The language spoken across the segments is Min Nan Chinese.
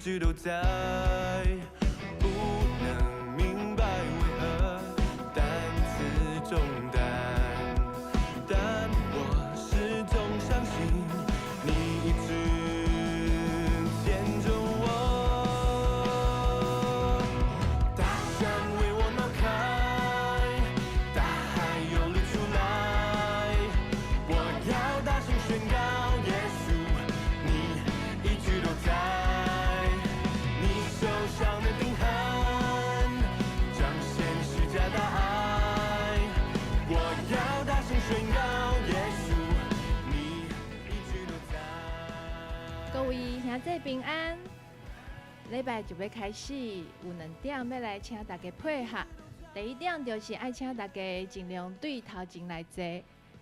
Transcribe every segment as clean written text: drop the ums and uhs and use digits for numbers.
直都在，不能明白為何擔此重擔，但我始終相信你一直牽著我。大山為我挪開，大海又流出來，我要大聲宣告，耶穌，你一直都在，你手上的釘痕，彰顯十架大愛，我要大聲宣告，耶穌，你一直都在。各位兄弟平安，禮拜就欲開始，有兩點欲來請大家配合。第一點就是愛請大家盡量對頭前來坐，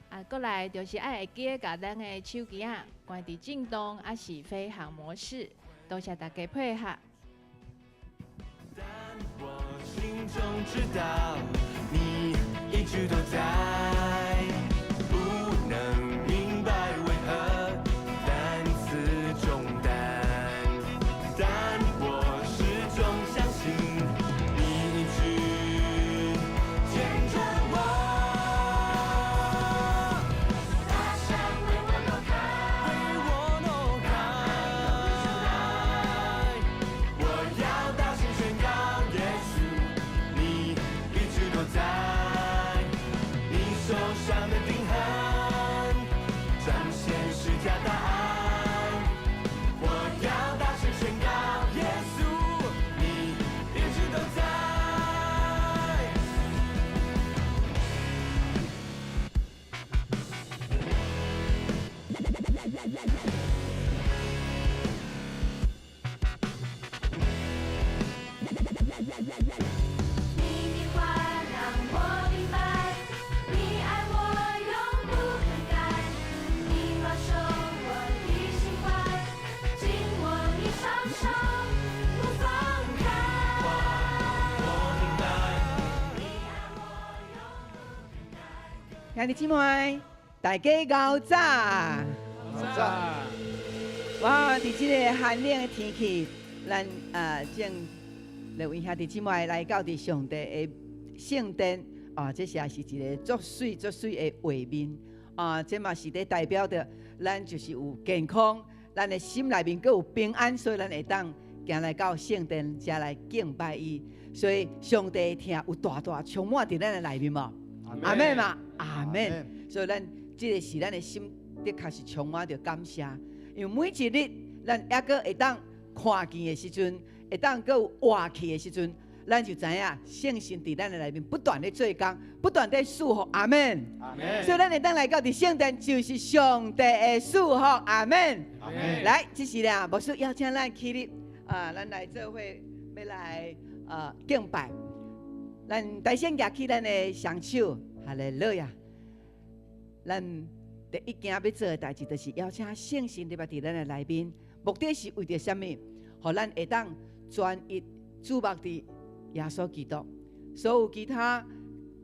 啊，閣來就是愛會記得共咱的手機仔關佇震動，抑是飛行模式。多謝大家配合。但我心中知道，你一直都在，不能明白為何擔此重擔，但我始終相信你一直牽著我。大山為我挪開，為我挪開，我要大聲宣告，耶穌，你一直都在，你手上的釘痕，彰顯十架大愛。我要大聲宣告，耶穌，你一直都在。你的話讓我明白，你愛我永不更改。你保守我的心懷，緊握你雙手不放開。我明白。你愛我永不更改。兄弟姊妹，大家𠢕早！早。哇！佇這个寒冷的天氣，咱正六位兄弟姊妹來到佇上帝的聖殿啊，這是也是一个足媠足媠的畫面啊，這嘛是咧代表著咱就是有健康，咱的心內面閣有平安，所以咱會當行來到聖殿，遮來敬拜伊。所以上帝的疼有大大充滿佇咱的內面無？阿們嘛，阿們。所以咱這个是咱的心，的確是充滿著感謝，因為每一日咱猶閣會當看見的時陣，會當閣有活氣的時陣，咱就知影聖神佇咱的內面不斷咧做工，不斷咧賜福。阿們。阿們。所以咱會當來到佇聖殿，就是上帝的賜福。阿們。阿們。來，這時咧，牧師邀請咱起立，啊，咱來做伙欲來敬拜。咱大先舉起咱的雙手，哈利路亞。咱第一件欲做的代誌，就是邀請聖神入來佇咱的內面，目的是為著啥物？予咱會當專一注目佇耶穌基督。所有其他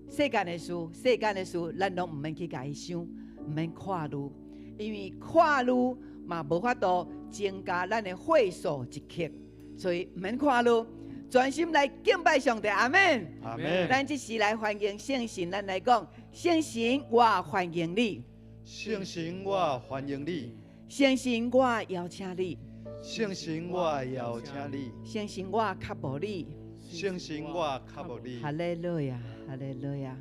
世間的事、世間的事，咱攏毋免去共伊想，毋免看慮，因為看慮嘛無法度增加咱的歲數一刻，所以毋免看慮，專心來敬拜上帝。阿們。阿們。咱這時來歡迎聖神，咱來講：聖神，我歡迎你。聖神，我歡迎你。聖神，我邀請你。聖神，我邀請你。聖神，我渴慕你。聖神，我渴慕你。哈利路亞，哈利路亞，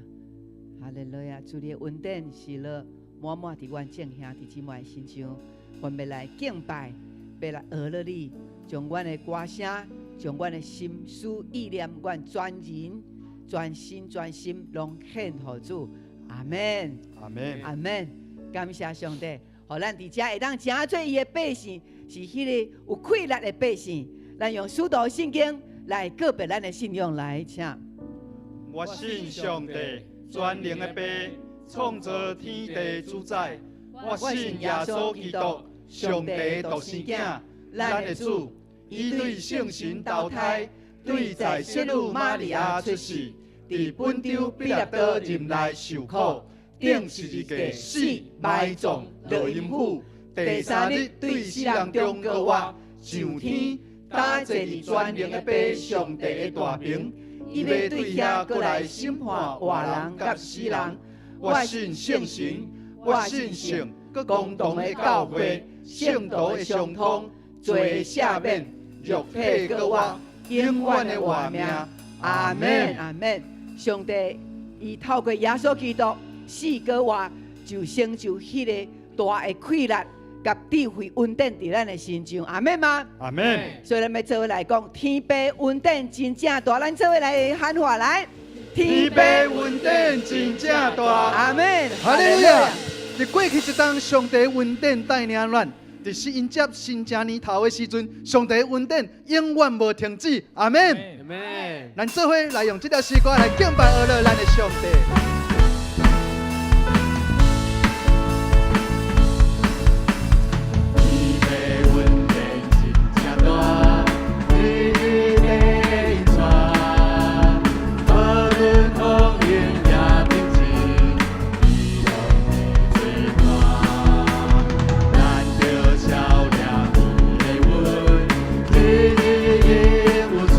哈利路亞！主的恩典喜樂滿滿佇阮眾兄弟姊妹身上，阮欲來敬拜，欲來學了你，將阮的歌聲，將阮的心思意念，阮全人、全身、全心，攏獻予主。阿們。阿們。阿們。感謝上帝，予咱佇遮會當成做伊的百姓，是彼个有氣力的百姓。咱用使徒信經來告白咱的信仰來，請。我信上帝，全能的父，創造天地主宰。我信耶穌基督，上帝獨生囝，咱的主。伊對聖神投胎，對在聖女瑪利亞出世，佇本丟彼拉多任內受苦，釘十字架死埋葬，落陰府，第三日對死人中復活，上天，搭坐佇全能的父上帝的大爿，伊欲對遐閣來審判活人佮死人。我信聖神，我信聖閣公同的教會，聖徒的相通，罪的赦免，肉體閣活，永遠的活命。阿門。阿門。上帝伊透過耶穌基督死閣活，就成就彼个大的氣力佮智慧恩典佇咱的身上。阿門嗎？阿門。所以咱欲做伙來講，天父恩典真正大，咱做伙來喊話來。天父恩典真正大。阿門。哈利路亞！佇過去一冬，上帝恩典帶領咱；佇迎接新正年頭的時陣，上帝恩典永遠無停止。阿門。阿門。咱做伙來用這條詩歌來敬拜阿樂咱的上帝。天父恩典真正大，日日地帶，無論風雲也平靜，伊攏會做伴。咱著笑掠伊的恩，日日永有存，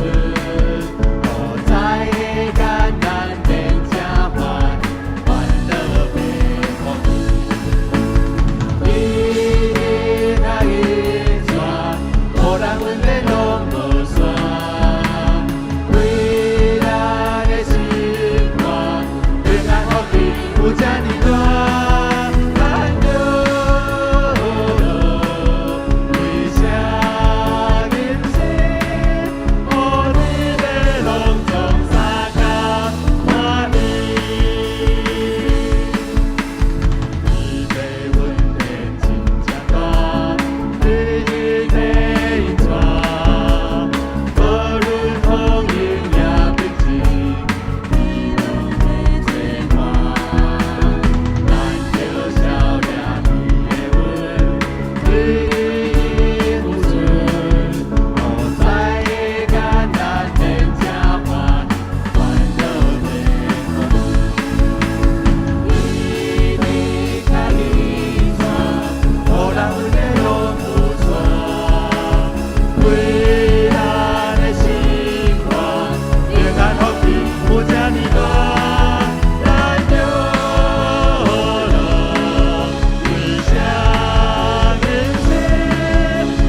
無知的艱難變這煩，煩惱變福氣。伊的引帶，予咱恩典攏無散，為咱的生活，平安福氣有這呢大。咱著為啥人生，予你的攏總相共歡喜。天父恩典真正大，日日地帶，無論風雲也平靜，伊攏會做伴。咱著笑掠伊的恩，日日永有存，無知的艱難變這煩，煩惱變福氣。伊的較引帶，予咱恩典攏有散，為咱的生活，平安福氣有這呢大。咱著樂為啥人生，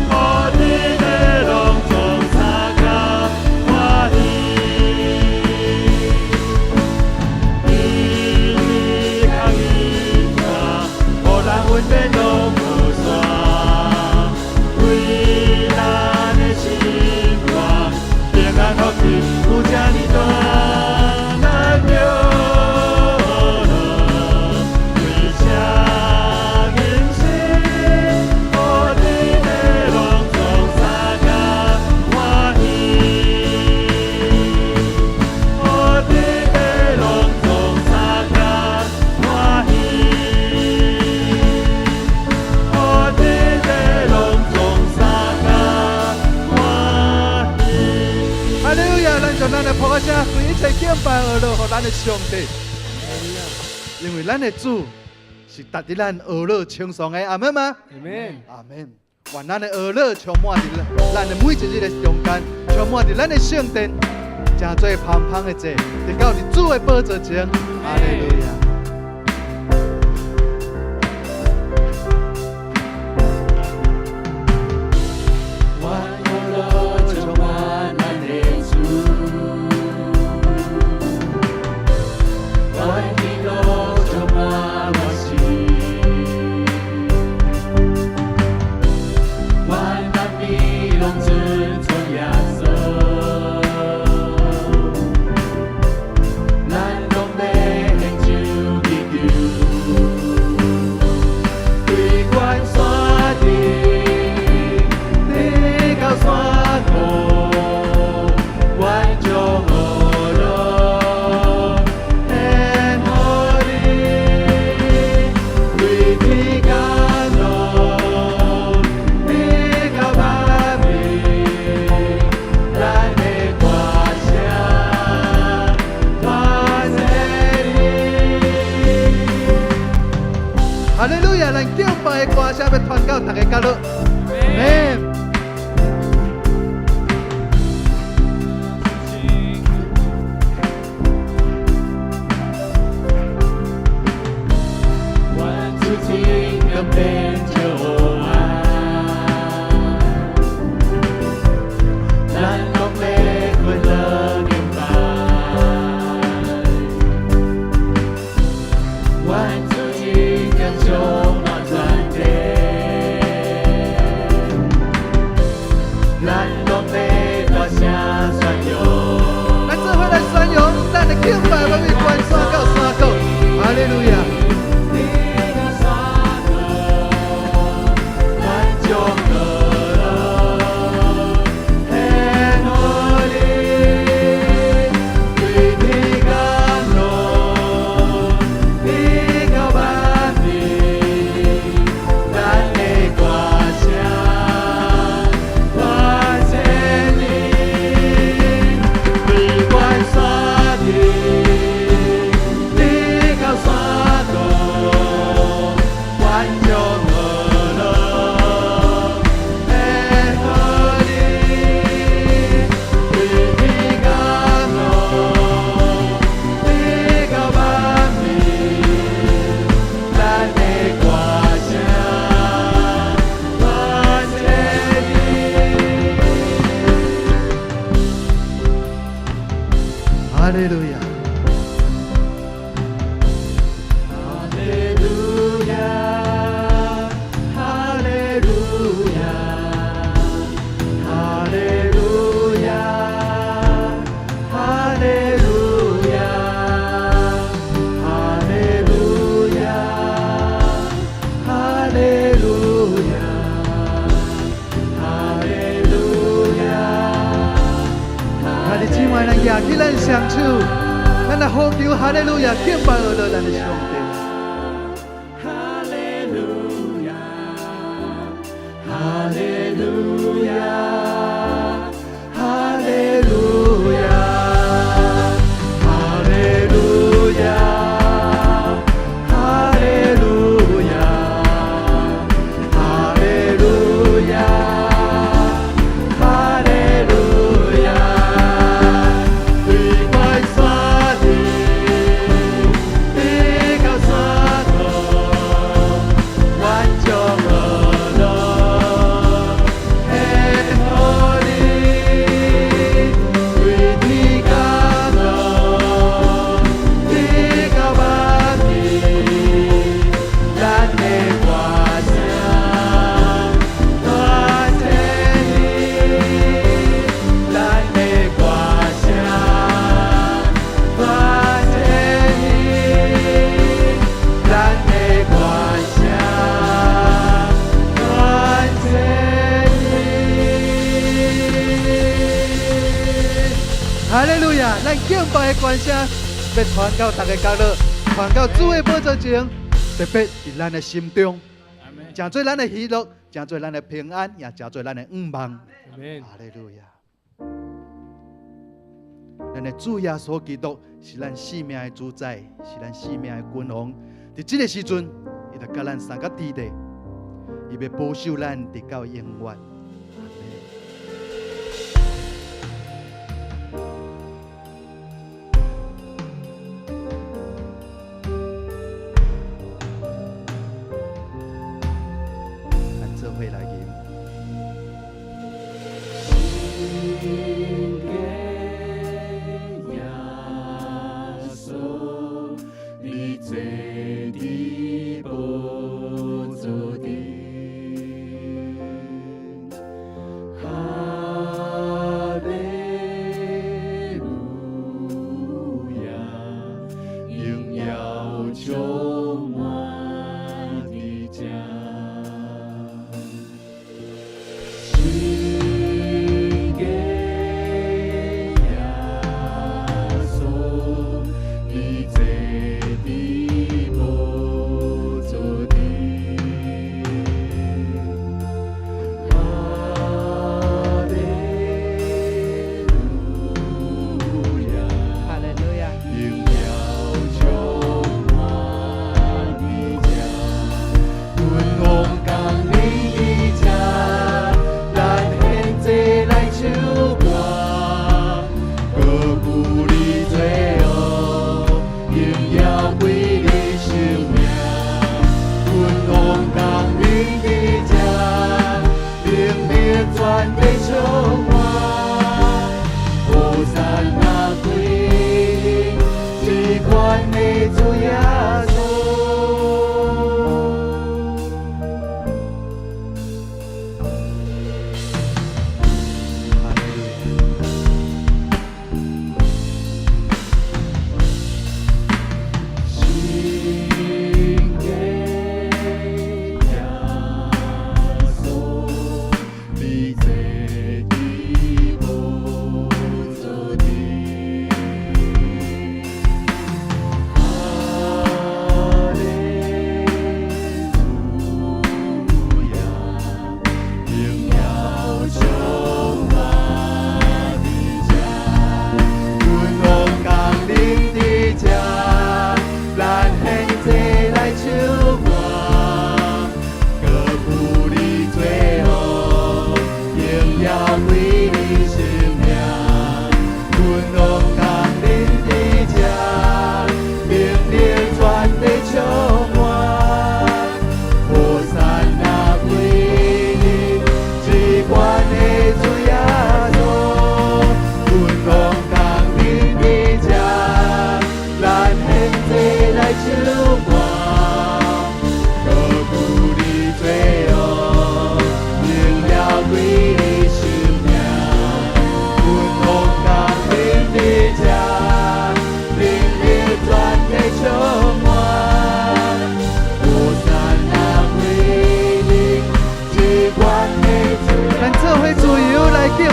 予你的攏總相共歡喜。伊的較引帶，予咱恩典攏無散，為咱的生活，平安福氣有這呢大。咱著樂為啥人生，予你的攏總相共歡喜。予你的攏總相共歡喜。予你的攏總相共歡喜。哈利路亞！咱將咱的噗仔聲，對一切敬拜阿樂，予咱的上帝。因為咱的主是值得咱呵咾稱頌的，阿門嗎？阿門。阿門。願咱的呵咾充滿佇咱的每一日的中間，充滿佇咱的聖殿，成做芳芳的祭，直到佇主的寶座前。哈利路亞。願呵咾充滿咱的主，願喜樂充滿我心，願讚美攏尊崇耶穌，咱攏欲獻上祈求，對懸山頂，直到山谷，願將呵咾獻予你，對天甘露，直到萬民，咱的歌聲傳這里。哈利路亞！咱敬拜的歌聲欲傳到逐个角落。阿門。利路亞！哈利路亞！哈利路亞！哈利路亞！哈利路亞！哈利路亞！哈利路亞！哈利路亞！兄弟姊妹，咱舉起咱雙手，咱來呼求哈利路亞，敬拜阿咱的上帝。哈利路亞，哈利路亞，哈利路亞，哈利路亞，哈利路亞，哈利路亞，哈利路亞。對懸山頂，直到山頭，願將樂樂獻予你，對天角落，直到萬地，咱的歌聲傳千里，咱的歌聲傳千里，咱的歌聲傳千里。哈利路亞！咱敬拜的歌聲欲傳到逐个角落，傳到主的寶座前，特別佇咱的心中，成做咱的喜樂，成做咱的平安，也成做咱的向望。哈利路亞！咱的主耶穌基督是咱生命的主宰，是咱生命的君王。佇這個時陣，伊就佮咱相佮佇咧，伊欲保守咱直到永遠。阿們。咱做伙來吟。信嘅耶穌，你坐佇寶座頂，哈利路亞，榮耀充滿佇這。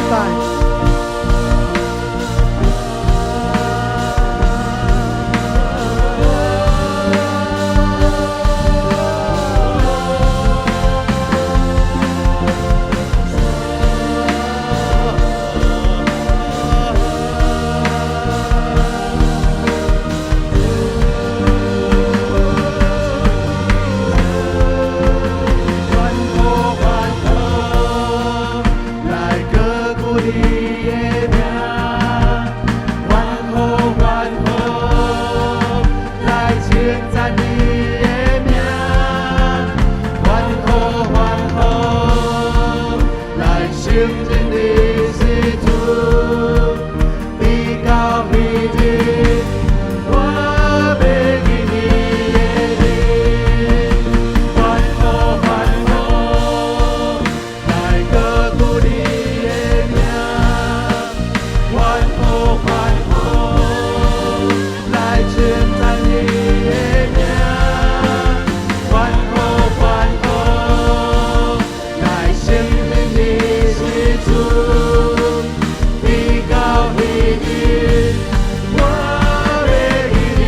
拜。歡呼歡呼，來高舉你的名。歡呼歡呼，來稱讚你的名。歡呼歡呼，來承認你是主。直到彼日，我欲記你的名。歡呼歡呼，來高舉你的名。歡呼歡呼，來稱讚你的名。歡呼歡呼，來承認你是主。直到彼日，我欲記你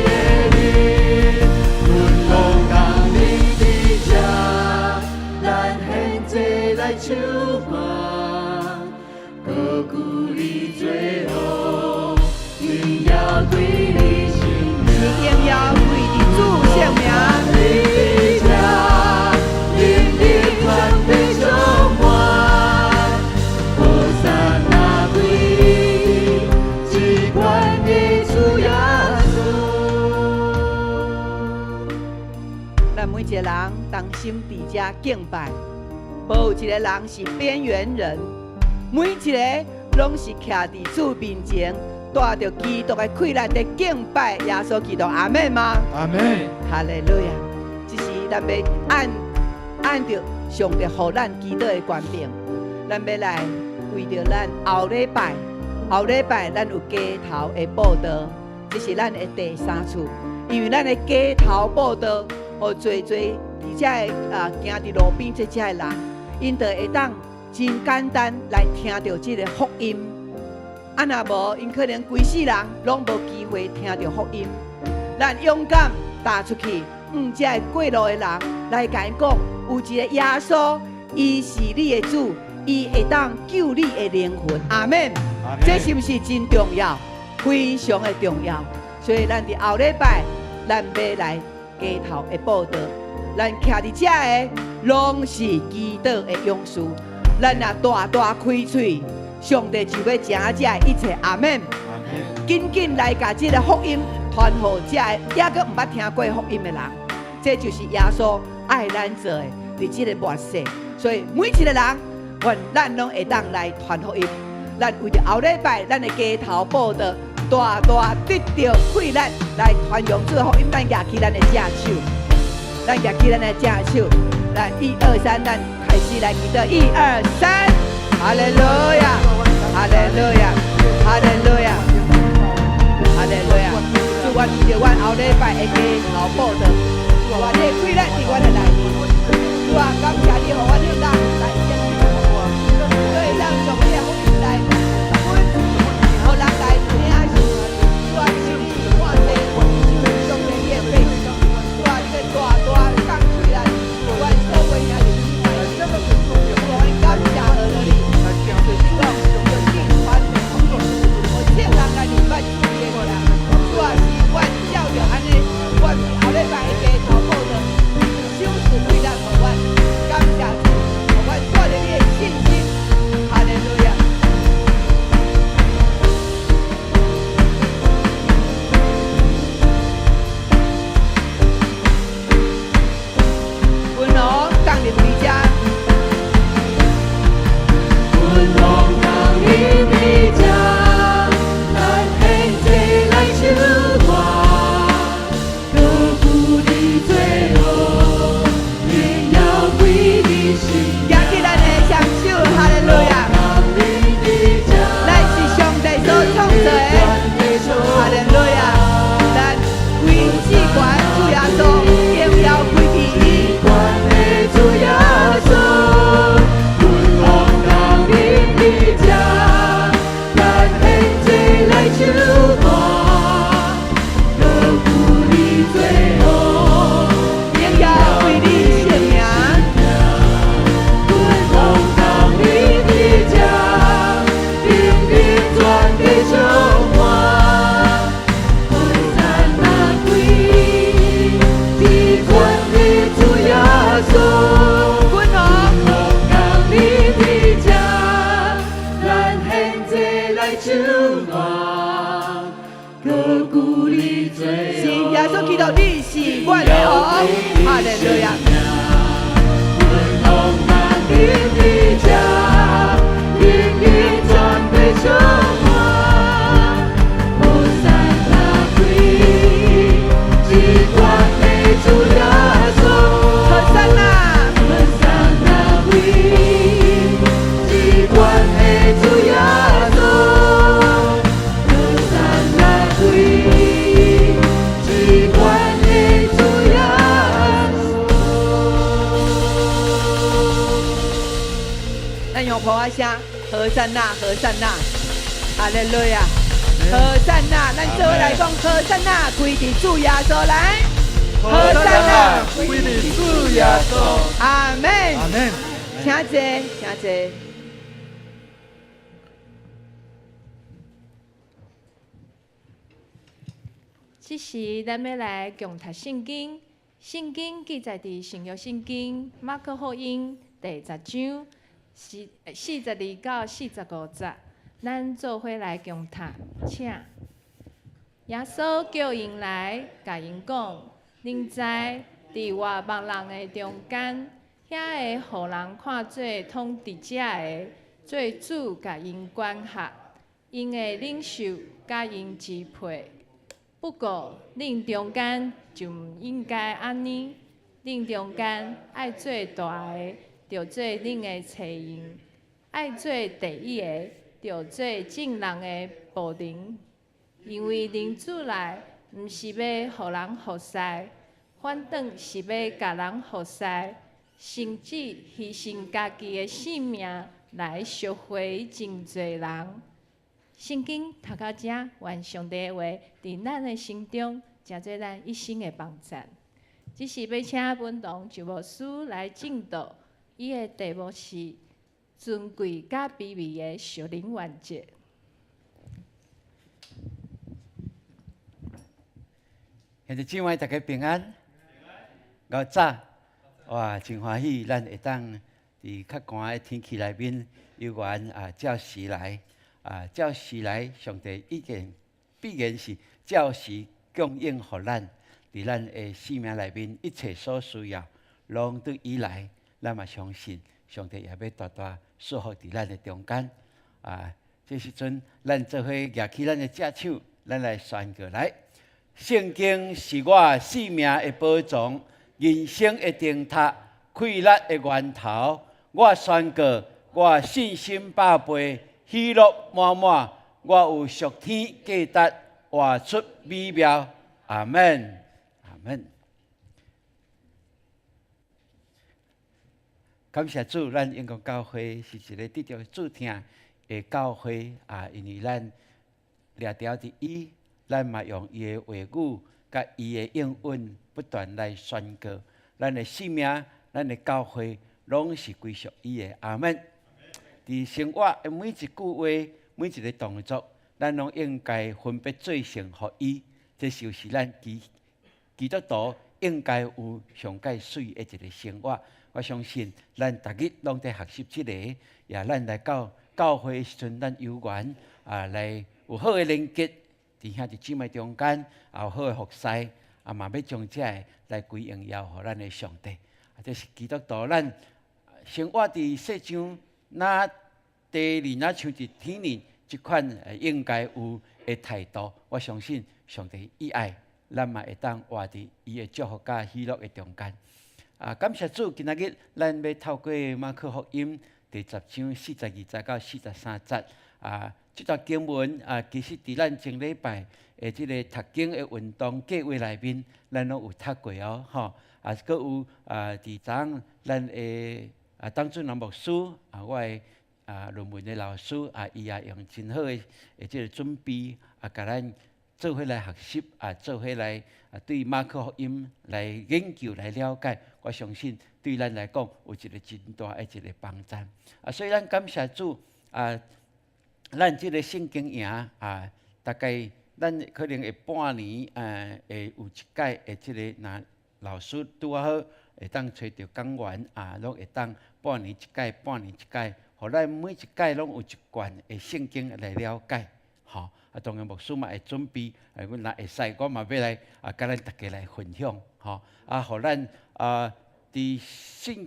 的名。阮攏共恁佇這，咱獻祭來唱歌，高舉你做王，榮耀歸你聖名。是榮耀歸佇主聖名。恁佇這，恁的權柄充滿，和散那歸至懸的主耶穌。咱每一個人同心佇遮敬拜，無有一個人是邊緣人，每一個攏是徛佇主面前，帶著基督的氣力佇敬拜耶穌基督。阿們嗎？阿們。哈利路亞！這是咱欲按著上帝予咱祈禱的權柄，咱欲來為著咱後禮拜，後禮拜咱有街頭的佈道，這是咱的第三次，因為咱的街頭佈道，予濟濟佇遮的啊行佇路邊這遮的人，𪜶就會當真簡單來聽著這个福音。啊，若無，𪜶可能規世人攏無機會聽著福音。咱勇敢踏出去，向遮的過路的人來共𪜶講，有一个耶穌，伊是你的主，伊會當救你的靈魂。阿們。這是毋是真重要？非常的重要。所以咱佇後禮拜，咱欲來街頭的佈道，咱徛佇遮的攏是祈禱的勇士。咱若大大開喙，上帝就欲成這一切。阿們。緊緊來共這个福音傳予遮的，猶閣毋捌聽過福音的人，這就是耶穌愛咱做的，佇這个末世。所以每一个人，願咱攏會當來傳福音。咱為著後禮拜，咱的街頭佈道，大大得著氣力來傳揚這個福音。咱舉起咱的正手，咱舉起咱的正手，來一二三，咱開始來祈禱。一二三，哈利路亞，哈利路亞，哈利路亞，哈利路亞。主，阮為著阮後禮拜的街頭佈道，主啊，你的氣力佇阮的內面。主啊，感謝你，予阮會當來證明，所以讓上帝的福音來分，予人來聽信。主啊，求你看見，上帝你的百姓。主啊，你欲大大降氣力，阮所有兄弟姊妹，主啊，阮感謝阿你，就是講，就是傳福音，予眾人來明白主的名。主啊，是阮照著按呢，阮後禮拜的街頭佈道，賞賜氣力予阮。你是阮的王，哈利路亞。何塞那，咱用噗仔聲，和散那，和散那，哈利路亞，和散那，咱做伙來講，和散那，歸佇主耶穌來，和散那，歸佇主耶穌。阿門。阿門。請坐，請坐。這時，咱欲來共讀聖經。聖經記載佇新約聖經馬可福音第十章42到45節。咱做伙來共讀，請。耶穌叫𪜶來，共𪜶講：恁知，佇外邦人的中間，遐个予人看做統治者的，做主共𪜶管轄，𪜶的領袖共𪜶支配。不過，恁中間就毋應該按呢。恁中間愛做大的，著做恁的差役；愛做第一的，著做眾人的僕人。因為人子來，毋是欲予人服侍，反轉是欲共人服侍，甚至犧牲家己的性命來贖回真濟人。聖經讀到遮，願上帝的話佇咱的心中，成做咱一生的幫贊。這時欲請文堂周牧師來證道，伊的題目是尊貴佮卑微的屬靈原則。兄弟姊妹，大家平安。𠢕早，哇，真歡喜，咱會當佇較寒的天氣內面，有緣啊，照時來啊，照時來，上帝已經必然是照時供應予咱，佇咱的生命內面一切所需要，攏對伊來，咱嘛相信上帝也欲大大賜福佇咱的中間。啊，這時陣咱做伙舉起咱的隻手，咱來宣告來。聖經是我性命的寶藏，人生的燈塔，快樂的源頭。我宣告，我信心百倍，喜樂滿滿。我有屬天價值，活出美妙。阿門，阿門。感謝主，咱英國教會是一個得著主疼的教會啊，因為咱掠牢佇伊。咱嘛用伊的話語，佮伊的應允，不斷來宣告，咱的生命，咱的教會，攏是歸屬伊的。阿門。佇生活的每一句話，每一个動作，咱攏應該分別做聖予伊。這就是咱基督徒應該有上蓋媠的一个生活。我相信，咱逐日攏佇學習這个，也咱來到教會的時陣，咱有緣啊，來有好的連結。佇兄弟姊妹中間，也有好的服侍，啊嘛欲將這个來歸榮耀予咱的上帝。啊，這是基督徒咱生活佇世上，若地裡若像佇天裡這款應該有的態度。我相信上帝伊愛，咱嘛會當活佇伊的祝福佮喜樂的中間。啊，感謝主，今仔日咱欲透過馬可福音第十章42節到43節啊。這段經文啊，其實佇咱前禮拜的這个讀經的運動計劃內面，咱攏有讀過哦，吼，啊，閣有啊，佇昨昏咱的啊董主任牧師啊，我的啊論文的老師啊，伊也用真好的這个準備啊，共咱做伙來學習啊，做伙來啊對馬可福音來研究來了解，我相信對咱來講有一个真大的一个幫助啊，所以咱感謝主啊。咱這个聖經營啊，大概咱可能會半年會有一屆的這个若老師拄仔好會當揣著講員啊，攏會當半年一屆，半年一屆，予咱每一屆攏有一卷的聖經來了解，吼，啊，當然牧師嘛會準備，啊，阮若會使，我嘛欲來啊，佮咱大家來分享，吼，啊，予咱啊，佇聖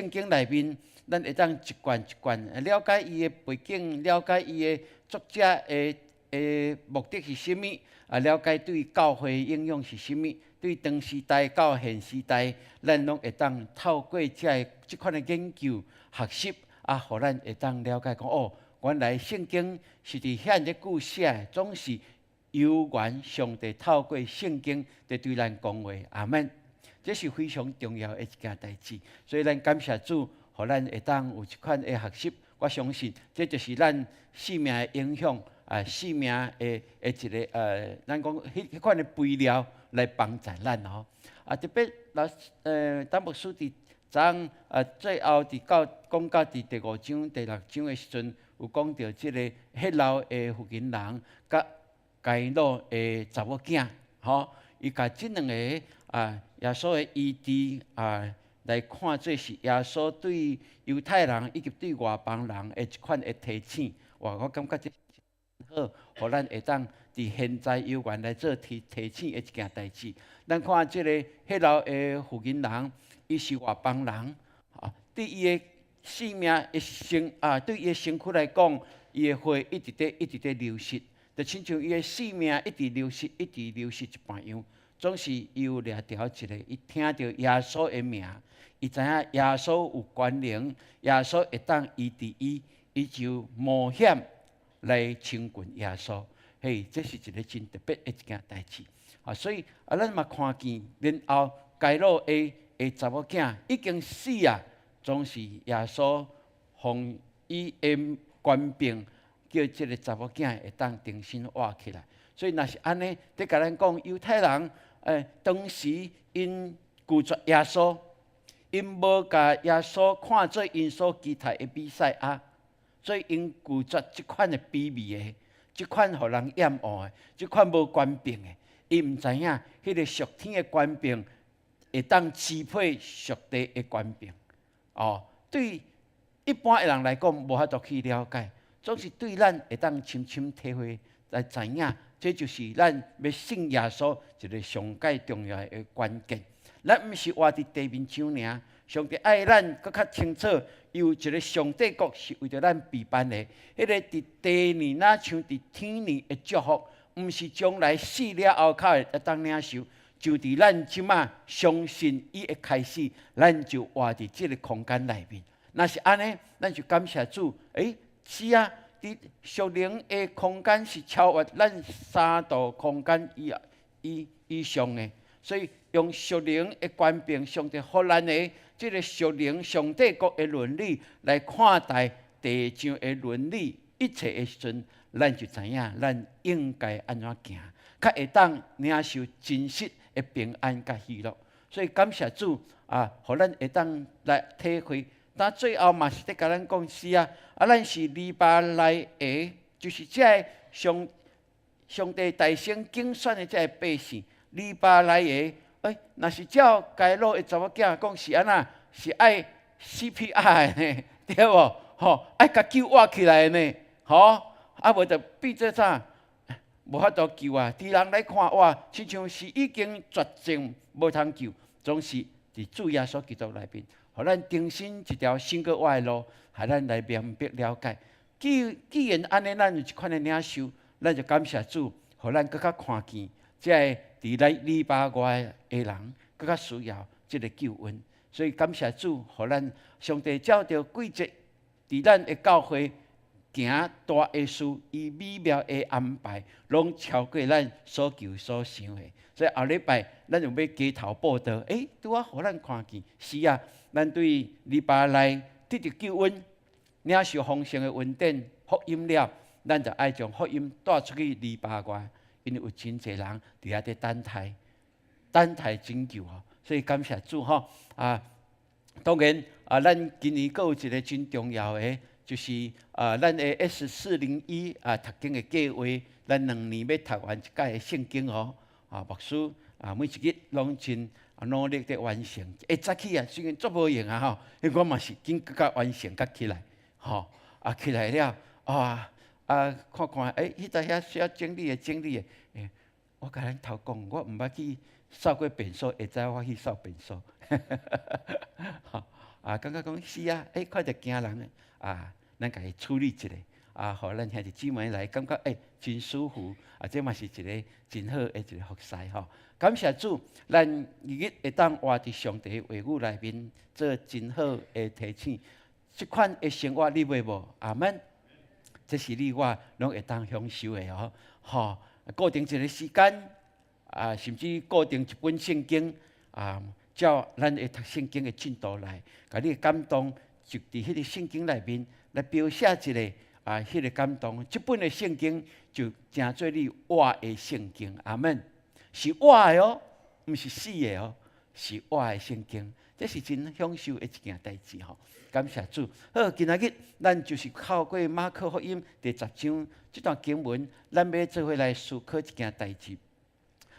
經內面，咱會當一段一段了解伊的背景，了解伊的作者的目的是啥物，啊，了解對教會影響是啥物，對當時代到現時代，咱攏會當透過這款的研究學習，啊，予咱會當了解講哦，原來聖經是佇遐爾久寫的，總是猶原上帝透過聖經佇對咱講話，阿門。這是非常重要的一件代誌，所以咱感謝主，予咱會當有這款的學習。我相信這就是咱生命的影響啊，生命的一個咱講彼款的肥料來幫助咱吼。啊，特別老陳牧師佇昨昏啊，最後佇到講到佇第五章、第六章的時陣，有講著這个血漏的婦人佮該魯的查某囝，吼，伊共這兩个啊，耶穌的醫治啊，來看做是耶穌對猶太人以及對外邦人的一款的提醒。哇，我感覺這好，予咱會當佇現在猶原來做提醒的一件代誌。咱看這个血漏的婦人，伊是外邦人，啊，對伊的性命的身啊，對伊的身軀來講，伊的血一直佇一直佇流失，就親像伊的性命一直流失，一直流失一般樣。總是伊有掠著一个，伊聽著耶穌的名，伊知影耶穌有權能，耶穌會當醫治伊，伊就冒險來親近耶穌。嘿，這是一个真特別的一件代誌。啊，所以啊，咱嘛看見，然後該魯的查某囝已經死啊，總是耶穌予伊的權柄，叫這个查某囝會當重新活起來。所以若是按呢，佇共咱講猶太人，當時𪜶拒絕耶穌，𪜶無共耶穌看做𪜶所期待的彌賽亞，所以𪜶拒絕這款的卑微的，這款予人厭惡的，這款無權柄的。伊毋知影，彼个屬天的權柄會當支配屬地的權柄。哦，對一般的人來講，無法度去了解，總是對咱會當深深體會來知影，這就是咱欲信耶穌一个上蓋重要的關鍵。咱毋是活佇地面上爾，上帝愛咱閣較清楚，有一个上帝國是為著咱備辦的。彼个佇地呢，若像佇天呢的祝福，毋是將來死了後較會當領受，就佇咱這馬相信伊的開始，咱就活佇這个空間內面。若是按呢，咱就感謝主。是啊，佇屬靈的空間是超越咱三度空間以上的，所以用屬靈的權柄，上帝予咱的這个屬靈上帝國的倫理來看待地上的倫理一切的時陣，咱就知影咱應該按怎行，較會當領受真實的平安佮喜樂。所以感謝主啊，予咱會當來體會。但最後嘛是佇共咱講是啊，啊，咱是黎巴來的，就是這个上帝大聲揀選的這个百姓，黎巴來的。若是照該魯的查某囝講是按怎，是愛 CPR 的呢，對無？吼，愛共救活起來的呢，吼，啊無就變做啥？無法度救啊！佇人來看，哇，親像是已經絕症，無通救，總是佇主耶穌基督內面，予咱重新一條新閣活的路，予咱來明白了解。既然按呢，咱有這款的領受，咱就感謝主，予咱閣較看見，這个佇咱禮拜外的人，閣較需要這个救恩。所以感謝主，予咱上帝照著季節，佇咱的教會行大的事，伊美妙的安排，攏超過咱所求所想的。所以後禮拜咱又欲街頭佈道，拄仔予咱看見，是啊，咱對禮拜內得著救恩，領受豐盛的恩典、福音了，咱就愛將福音帶出去禮拜外，因為有真濟人佇遐佇等待，等待拯救吼。所以感謝主吼啊！當然啊，咱今年閣有一个真重要的，就是啊，咱的 S401啊讀經的計劃，咱2年欲讀完一屆的聖經哦。啊，牧師啊，每一日攏真努力佇完成。會早起啊，雖然足無閒啊吼，我嘛是緊閣較完成較起來，吼啊起來了，啊啊，啊，看看，欸，彼搭遐需要整理的整理的，欸，我共恁頭講，我毋捌去掃過便所，會知我去掃便所。啊，感覺講是啊，欸，看著驚人的，啊，咱共伊處理一下，啊，予咱兄弟姊妹來感覺欸，真舒服，啊，這嘛是一个真好的一个服侍吼。感謝主，咱日日會當活佇上帝的話語內面，做真好的提醒。這款的生活你欲無？阿門。這是你我攏會當享受的哦。吼，固定一个時間，啊，甚至固定一本聖經，啊，照咱會讀聖經的進度來，共你的感動就佇彼个聖經內面來描寫一个啊，彼个感動。這本的聖經就成做你活的聖經，阿門。是活的哦，毋是死的哦，是活的聖經。這是真享受的一件代誌吼。感謝主。好，今仔日咱就是透過馬可福音第十章這段經文，咱欲做伙來思考一件代誌。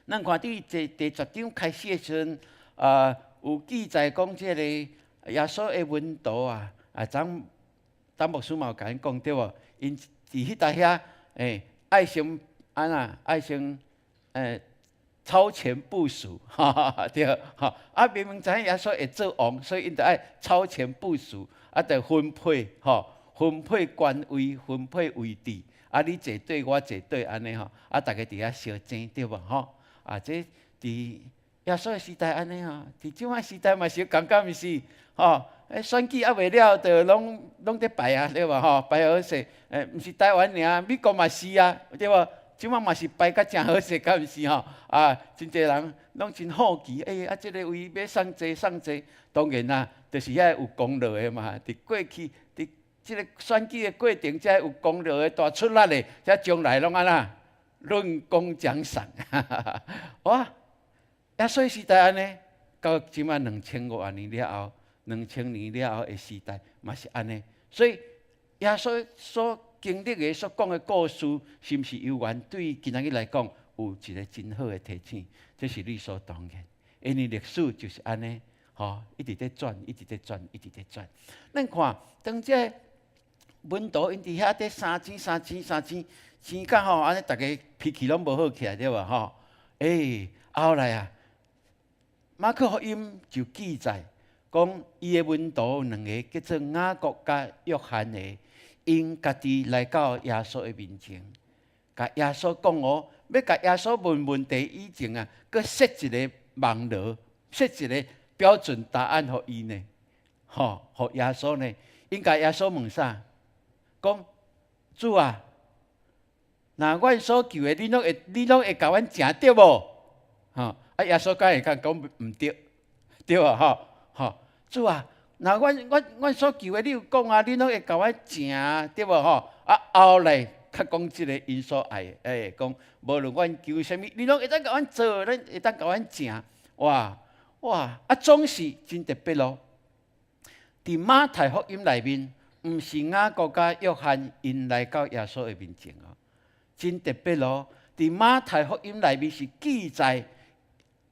咱看佇這第十章開始的時陣，啊，有記載講這个耶穌的門徒啊，啊，張張牧師嘛有共𪜶講對無？𪜶佇彼搭遐，欸，愛先按怎？愛先欸，超前部署，哈哈，對，吼，啊，明明知影耶穌會做王，所以𪜶著愛超前部署，啊，著分配，吼，分配官位，分配位置，啊，你坐佗，我坐佗，按呢吼，啊，逐家佇遐相爭，對無吼？啊，這佇耶穌的時代按呢吼，佇這擺時代嘛是仝款，毋是？吼，欸，選舉猶未了，就攏攏佇排啊，對無吼？排好勢，欸，毋是台灣爾，美國嘛是啊，對無？這擺嘛是排甲誠好勢，敢毋是吼？啊，真濟人攏真好奇，欸，啊，這个位欲送坐送坐，當然啦，就是遐有功勞的嘛。佇過去，佇這个選舉的過程，這有功勞的大出力的，這將來攏按怎？論功獎賞。哇！耶穌時代按呢，到這擺2000外年了後，2000年了後的時代嘛是按呢。所以耶穌所經歷的、所講的故事，是毋是猶原對今仔日來講有一个真好的提醒？這是理所當然，因為歷史就是按呢，吼，一直佇轉，一直佇轉，一直佇轉。咱看，當這門徒𪜶佇遐佇相爭、相爭、相爭，爭甲吼，按呢逐家脾氣攏無好起來，對無吼？欸，後來啊，馬可福音就記載講，伊的門徒有兩个叫做雅各佮約翰的。𪜶家己來到耶穌的面前，共耶穌講哦，欲共耶穌問問題以前啊，閣設一个網羅，設一个標準答案予伊呢，吼，予耶穌呢。𪜶共耶穌問啥？講主啊，若阮所求的，你攏會共阮成對無？吼，啊，耶穌敢會當講毋對，對無？吼，吼，主啊！若阮所求的，你有講啊，你攏會共阮成，對無吼？啊，後來較講這个𪜶所愛的，欸，講無論阮求啥物，你攏會當共阮做，咱會當共阮成。哇哇！啊，總是真特別咯。佇馬太福音內面，毋是雅各佮約翰𪜶來到耶穌的面前哦，真特別咯。佇馬太福音內面是記載，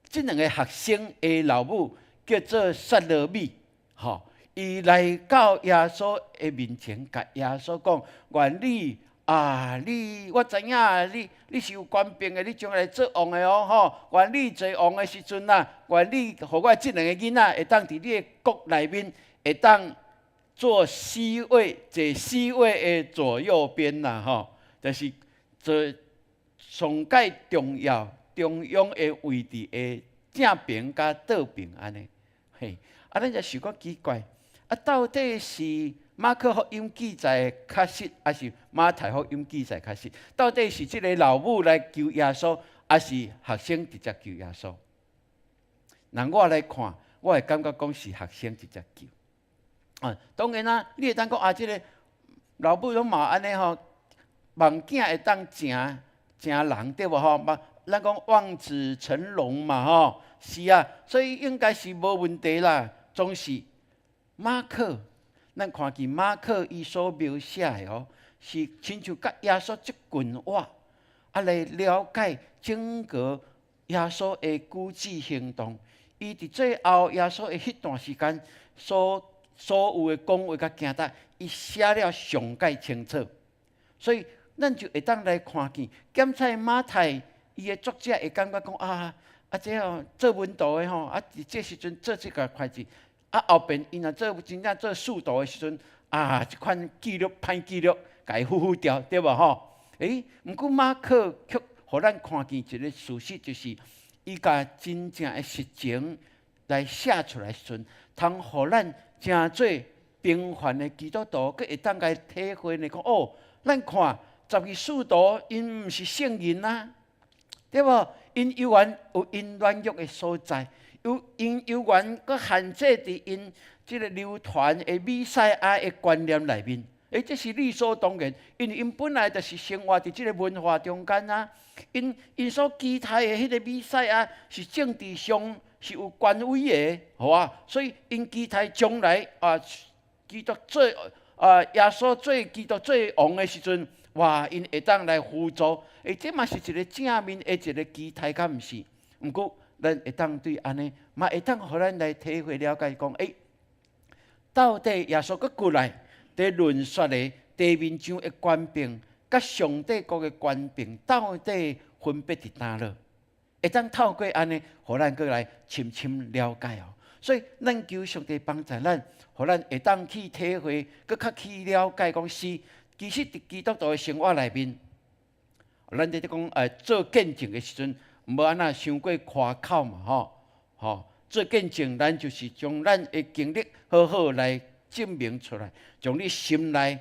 這兩个學生的老母叫做撒羅米，吼。伊來到耶穌的面前，共耶穌講：願你啊，你我知影你你是有權柄的，你將來做王的哦，吼！願你做王的時陣啊，願你予我這兩个囡仔會當佇你的國內面，會當坐 C 位，坐 C 位的左右邊啦，吼，就是坐上蓋重要中央的位置的正爿佮倒爿按呢，嘿，啊，咱就想講奇怪。啊，到底是馬可福音記載確實，抑是馬太福音記載確實？到底是這个老母來求耶穌，抑是學生直接求耶穌？若我來看，我會感覺講是學生直接求。啊，當然啦，你會當講啊，這个老母攏嘛按呢吼，望囝會當成成人對無吼？咱講望子成龍嘛吼，是啊，所以應該是無問題啦，總是。馬可，咱看見馬可伊所描寫的哦，是親像佮耶穌這近活，啊來了解整個耶穌的舉止行動。伊佇最後耶穌的彼段時間，所有的講話佮行動，伊寫了上蓋清楚。所以咱就會當來看見，檢採馬太伊的作者會感覺講啊，啊這哦做門徒的吼，啊佇這時陣做這個代誌，啊後邊𪜶若做真正做使徒的時陣，啊這款記錄歹記錄，共伊敷敷掉，對無吼？欸，毋過馬可卻予咱看見一個事實，就是伊共真正的實情來寫出來時陣，通予咱成做平凡的基督徒，閣會當共體會呢？講哦，咱看十二使徒，𪜶毋是聖人啊，對無？𪜶猶原有𪜶軟弱的所在，有𪜶猶原閣限制佇𪜶這个流傳的彌賽亞的觀念內面。欸，這是理所當然，因為𪜶本來就是生活佇這个文化中間啊。𪜶所期待的彼个彌賽亞是政治上是有權威的，好啊。所以𪜶期待將來啊，基督做啊，耶穌做基督做王的時陣，哇，𪜶會當來輔助。欸，這嘛是一个正面的一个期待，敢毋是？毋過，咱會當對按呢，嘛會當予咱來體會了解講，欸，到底耶穌閣過來，佇論說的地面上的權柄，佮上帝國的權柄到底分別佇佗落？會當透過按呢，予咱閣來深深了解哦。所以，咱求上帝幫助咱，予咱會當去體會，閣較去了解講是，其實佇基督徒的生活內面，咱佇咧講做見證的時陣，毋欲按怎傷過誇口嘛吼吼。做見證，咱就是將咱的經歷好好來證明出來，將你心內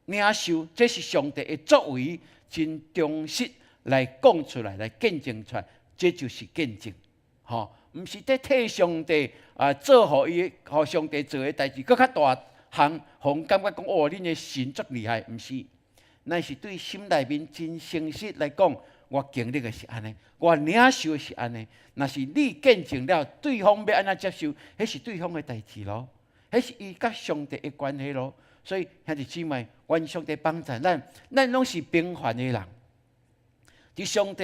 領受，這是上帝的作為，真忠實來講出來，來見證出來，這就是見證，吼，毋是佇替上帝啊做予伊，予上帝做的代誌，閣較大項，予人感覺講哦，恁的神足厲害，毋是，乃是對心內面真誠實來講，我經歷的是按呢，我領受的是按呢。若是你見證了，對方欲按怎接受，彼是對方的代誌囉，彼是伊佮上帝的關係囉。所以兄弟姊妹，願上帝幫助咱，咱攏是平凡的人。佇上帝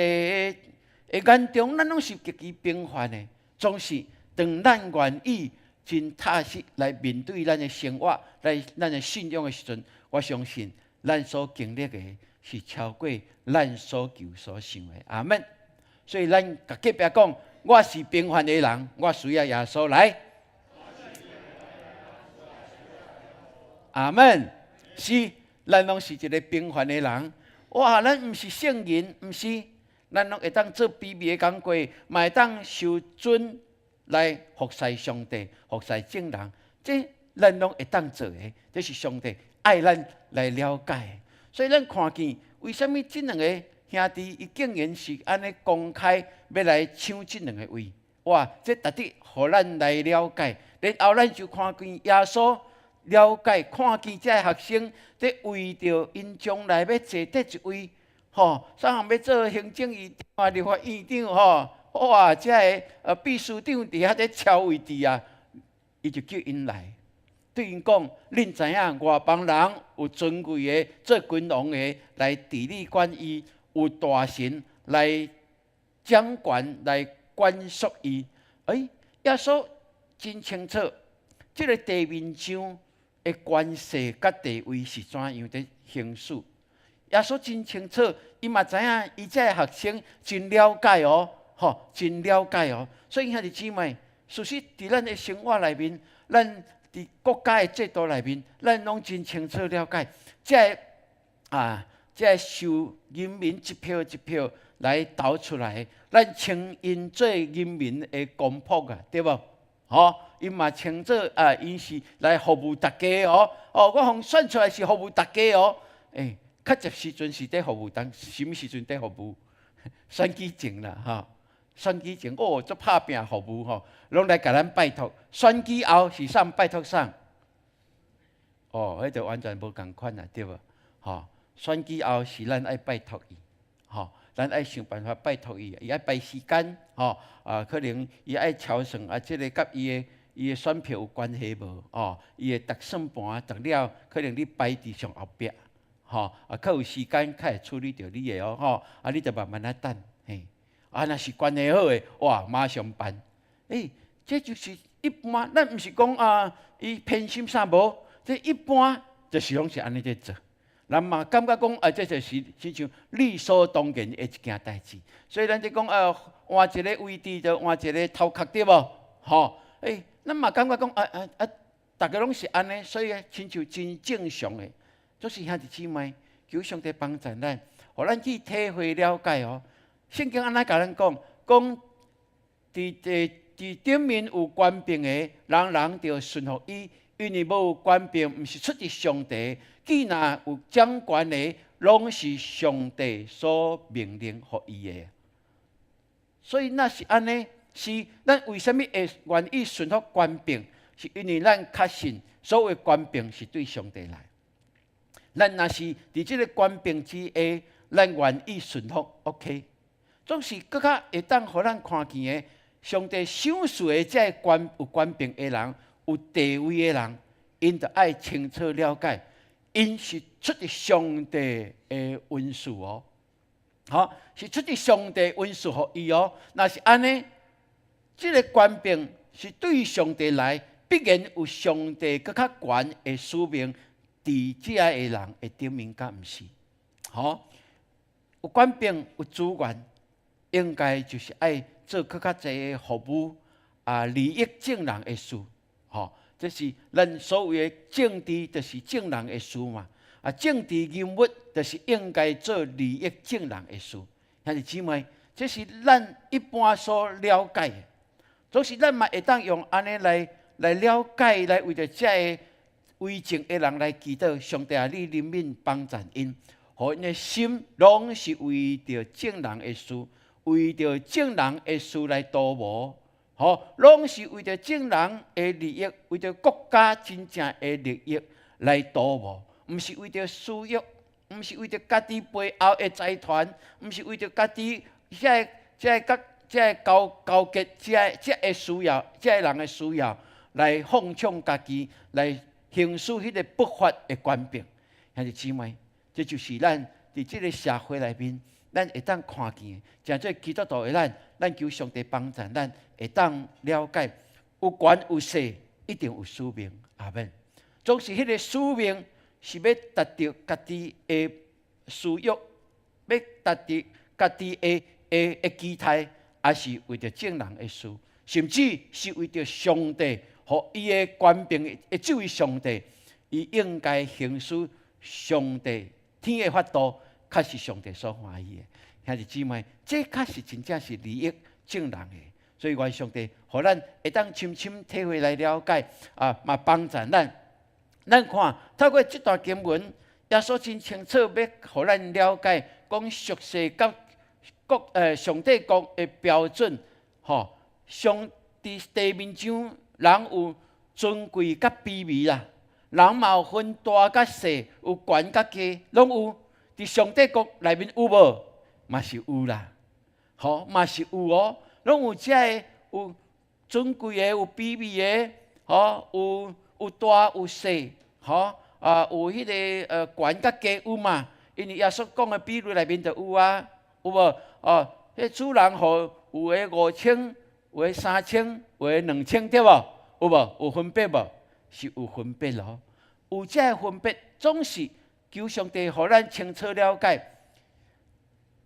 的眼中，咱攏是極其平凡的。總是當咱願意真踏實來面對咱的生活，來咱的信仰的時陣，我相信咱所經歷的是超過咱所求所想的。阿門。所以咱共隔壁講，我是平凡的人，我需要耶穌來。阿門。是，咱攏是一个平凡的人。哇，咱毋是聖人，毋是，咱攏會當做卑微的工課，嘛會當受尊來服侍上帝、服侍眾人。這咱攏會當做的，這是上帝愛咱來了解。所以咱看見，為啥物這兩个兄弟伊竟然是按呢公開欲來搶這兩个位？哇！這值得予咱來了解。然後咱就看見耶穌了解，看見這个學生佇為著𪜶將來欲坐佗一位，吼，啥人欲做行政院長啊、立法院長吼，哇！這个秘書長佇遐咧超位置啊，伊就叫𪜶來，對𪜶講：恁知影外邦人有尊貴的做君王的來治理管伊，有大臣來掌權來管束伊。欸，耶穌真清楚，這个地面上的權勢佮地位是怎樣佇行使。耶穌真清楚，伊嘛知影，伊這个學生真了解哦，吼，真了解哦。所以兄弟姊妹，事實佇咱的生活內面，咱佇國家的制度內面，咱攏真清楚了解，這个啊，這个受人民一票一票來投出來，咱稱𪜶做人民的公僕啊，對無？吼，𪜶嘛稱做啊，𪜶是來服務大家哦。哦，我予選出來是服務大家哦。欸，確實時陣是佇服務，但啥物時陣佇服務？選舉前啦，吼，選舉前哦，足拍拚服務吼，攏來共咱拜託。選舉後是啥拜託啥？哦，彼就完全無仝款啦，對無？吼，選舉後是咱愛拜託伊，吼，咱愛想辦法拜託伊，伊愛排時間，吼，啊，可能伊愛敲算啊，這个佮伊的選票有關係無？哦，伊會逐算盤逐了，可能你排佇上後壁，吼，啊，較有時間較會處理著你的哦，吼，啊，你著慢慢仔等，嘿，啊，若是關係好的，哇，馬上辦，欸，這就是一般，咱毋是講啊，伊偏心啥無，這一般就是攏是按呢佇做。人嘛感覺講啊，這就是親像理所當然的一件代誌。所以咱就講啊，換一个位置就換一个頭殼對無？吼，欸，咱嘛感覺講啊啊啊，逐家攏是按呢，所以親像真正常的。就是兄弟姊妹，求上帝幫助咱，予咱去體會了解哦。聖經按呢共咱講，講佇頂面有權柄的，人人著順服伊，因為無權柄，毋是出自上帝。既若有掌權的，攏是上帝所命令予伊的。所以若是按呢，是咱為啥物會願意順服權柄？是因為咱確信所有權柄是對上帝來。咱若是佇這个權柄之下，咱願意順服，OK。總是閣較會當予咱看見的，上帝賞賜的這个權有權柄的人，有地位的人，𪜶著愛清楚了解，𪜶是出自上帝的恩賜哦，吼，是出自上帝恩賜予伊哦。若是按呢，這个權柄是對上帝來，必然有上帝閣較懸的使命佇這个人的頂面，敢毋是？吼，有權柄有資源，應該就是愛做閣較濟的服務啊，利益眾人的事，吼。這是咱所謂的政治，就是眾人的事嘛。啊，政治人物就是應該做利益眾人的事。兄弟姊妹，這是咱一般所了解的。總是咱嘛會當用按呢來了解，來為著這个為政的人來祈禱，上帝啊，你憐憫幫助𪜶，予𪜶的心攏是為著眾人的事，為著眾人的事來圖謀。吼，攏是為著眾人的利益，為著國家真正的利益來圖謀，毋是為著私欲，毋是為著家己背後的財團，毋是為著家己遐个、這个、這个勾結這个需要，這个人的需要來放縱家己，來行使彼个不法的權柄。兄弟姊妹，這就是咱佇這个社會內面，咱會當看見的，誠做基督徒的咱，咱求上帝幫助咱，會當了解有權有勢，一定有使命。阿門。總是彼个使命是欲達著家己的私欲，欲達著家己的期待，抑是為著眾人的事，甚至是為著上帝，予伊的權柄的這位上帝，伊應該行使上帝天的法度，確是上帝所歡喜的。兄弟姊妹，這確實真正是利益眾人的，所以願上帝予咱會當深深體會來了解，啊，嘛幫助咱。咱看透過這段經文，耶穌真清楚欲予咱了解，講屬世佮國上帝國的標準，吼，上佇地面上人有尊貴佮卑微啦，人嘛有分大佮細，有懸佮低，攏有。佇上帝國內面有無？嘛是有啦，吼，嘛是有哦，攏有這个有尊貴的，有卑微的，吼，有大有細，吼，啊，有彼个懸佮低有嘛？因為耶穌講的比喻內面就有啊，有無？哦，彼主人予有的5000，有的3000，有的2000，對無？有無？有分別無？是有分別咯。有這个分別，總是求上帝予咱清楚了解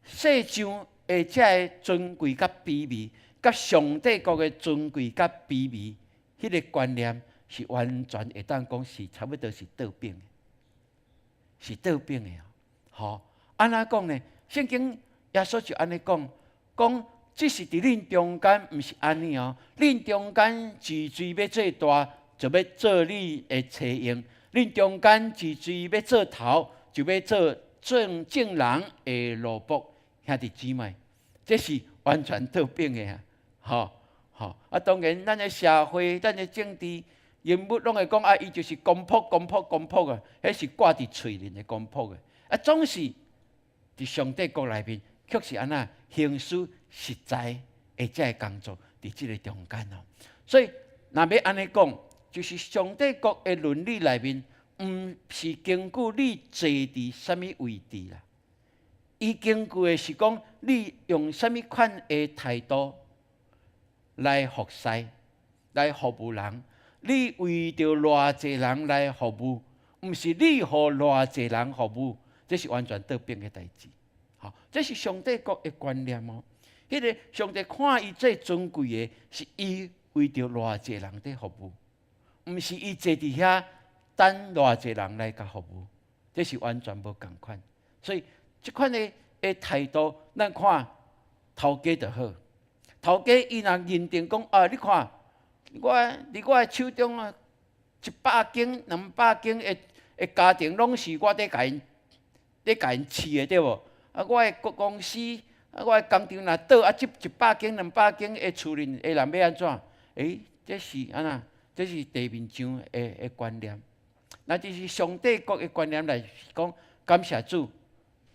世上的這个尊貴佮卑微，佮上帝國的尊貴佮卑微，彼个觀念是完全會當講是差不多是倒反的，是倒反的哦。吼，按怎講呢？聖經耶穌就按呢講，講只是佇恁中間，毋是按呢哦。恁中間一濟欲做大，就欲做你的差役；恁中間一濟欲做頭，就欲做眾眾人的奴僕。兄弟姊妹，這是完全倒反的啊！吼吼啊！當然，咱的社會、咱的政治人物攏會講啊，伊就是公僕、公僕、公僕啊，彼是掛佇喙面的公僕的。啊，總是佇上帝國內面，卻是按怎行使實在的這个工作，佇這个中間哦。所以，若欲按呢講，就是上帝國的倫理內面，毋是根據你坐佇啥物位置啦，伊根據的是講你用啥物款的態度來服侍、來服務人。你為著偌濟人來服務，毋是你予偌濟人服務，這是完全倒反的代誌。吼，這是上帝國的觀念哦。彼個上帝看伊最尊貴的，是伊為著偌濟人佇服務，毋是伊坐佇遐等偌濟人來共服務，這是完全無仝款。所以這款的態度，咱看頭家就好。頭家伊若認定講啊，你看我佇我的手中啊，100間、200間的家庭攏是我佇共𪜶飼的，對無？啊，我的公司，啊，我的工廠若倒啊，這100間、200間的厝裡的人欲按怎？欸，這是按怎？這是地面上的觀念。若這是上帝國的觀念來講，感謝主，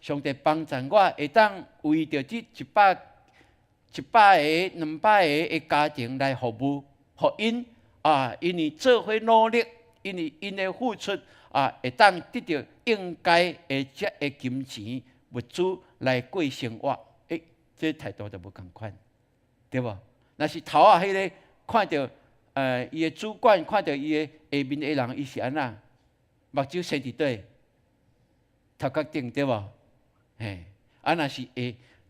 上帝幫助我會當為著這100個、200個的家庭來服務，予𪜶啊，因為做伙努力，因為𪜶的付出啊，會當得著應該的這个金錢物資來過生活。欸，這態度就無仝款，對無？若是頭仔彼個看著，伊的主管看著伊的下面的人，伊是按怎？目睭生佇佗？頭殼頂，對無？嘿，啊，若是下，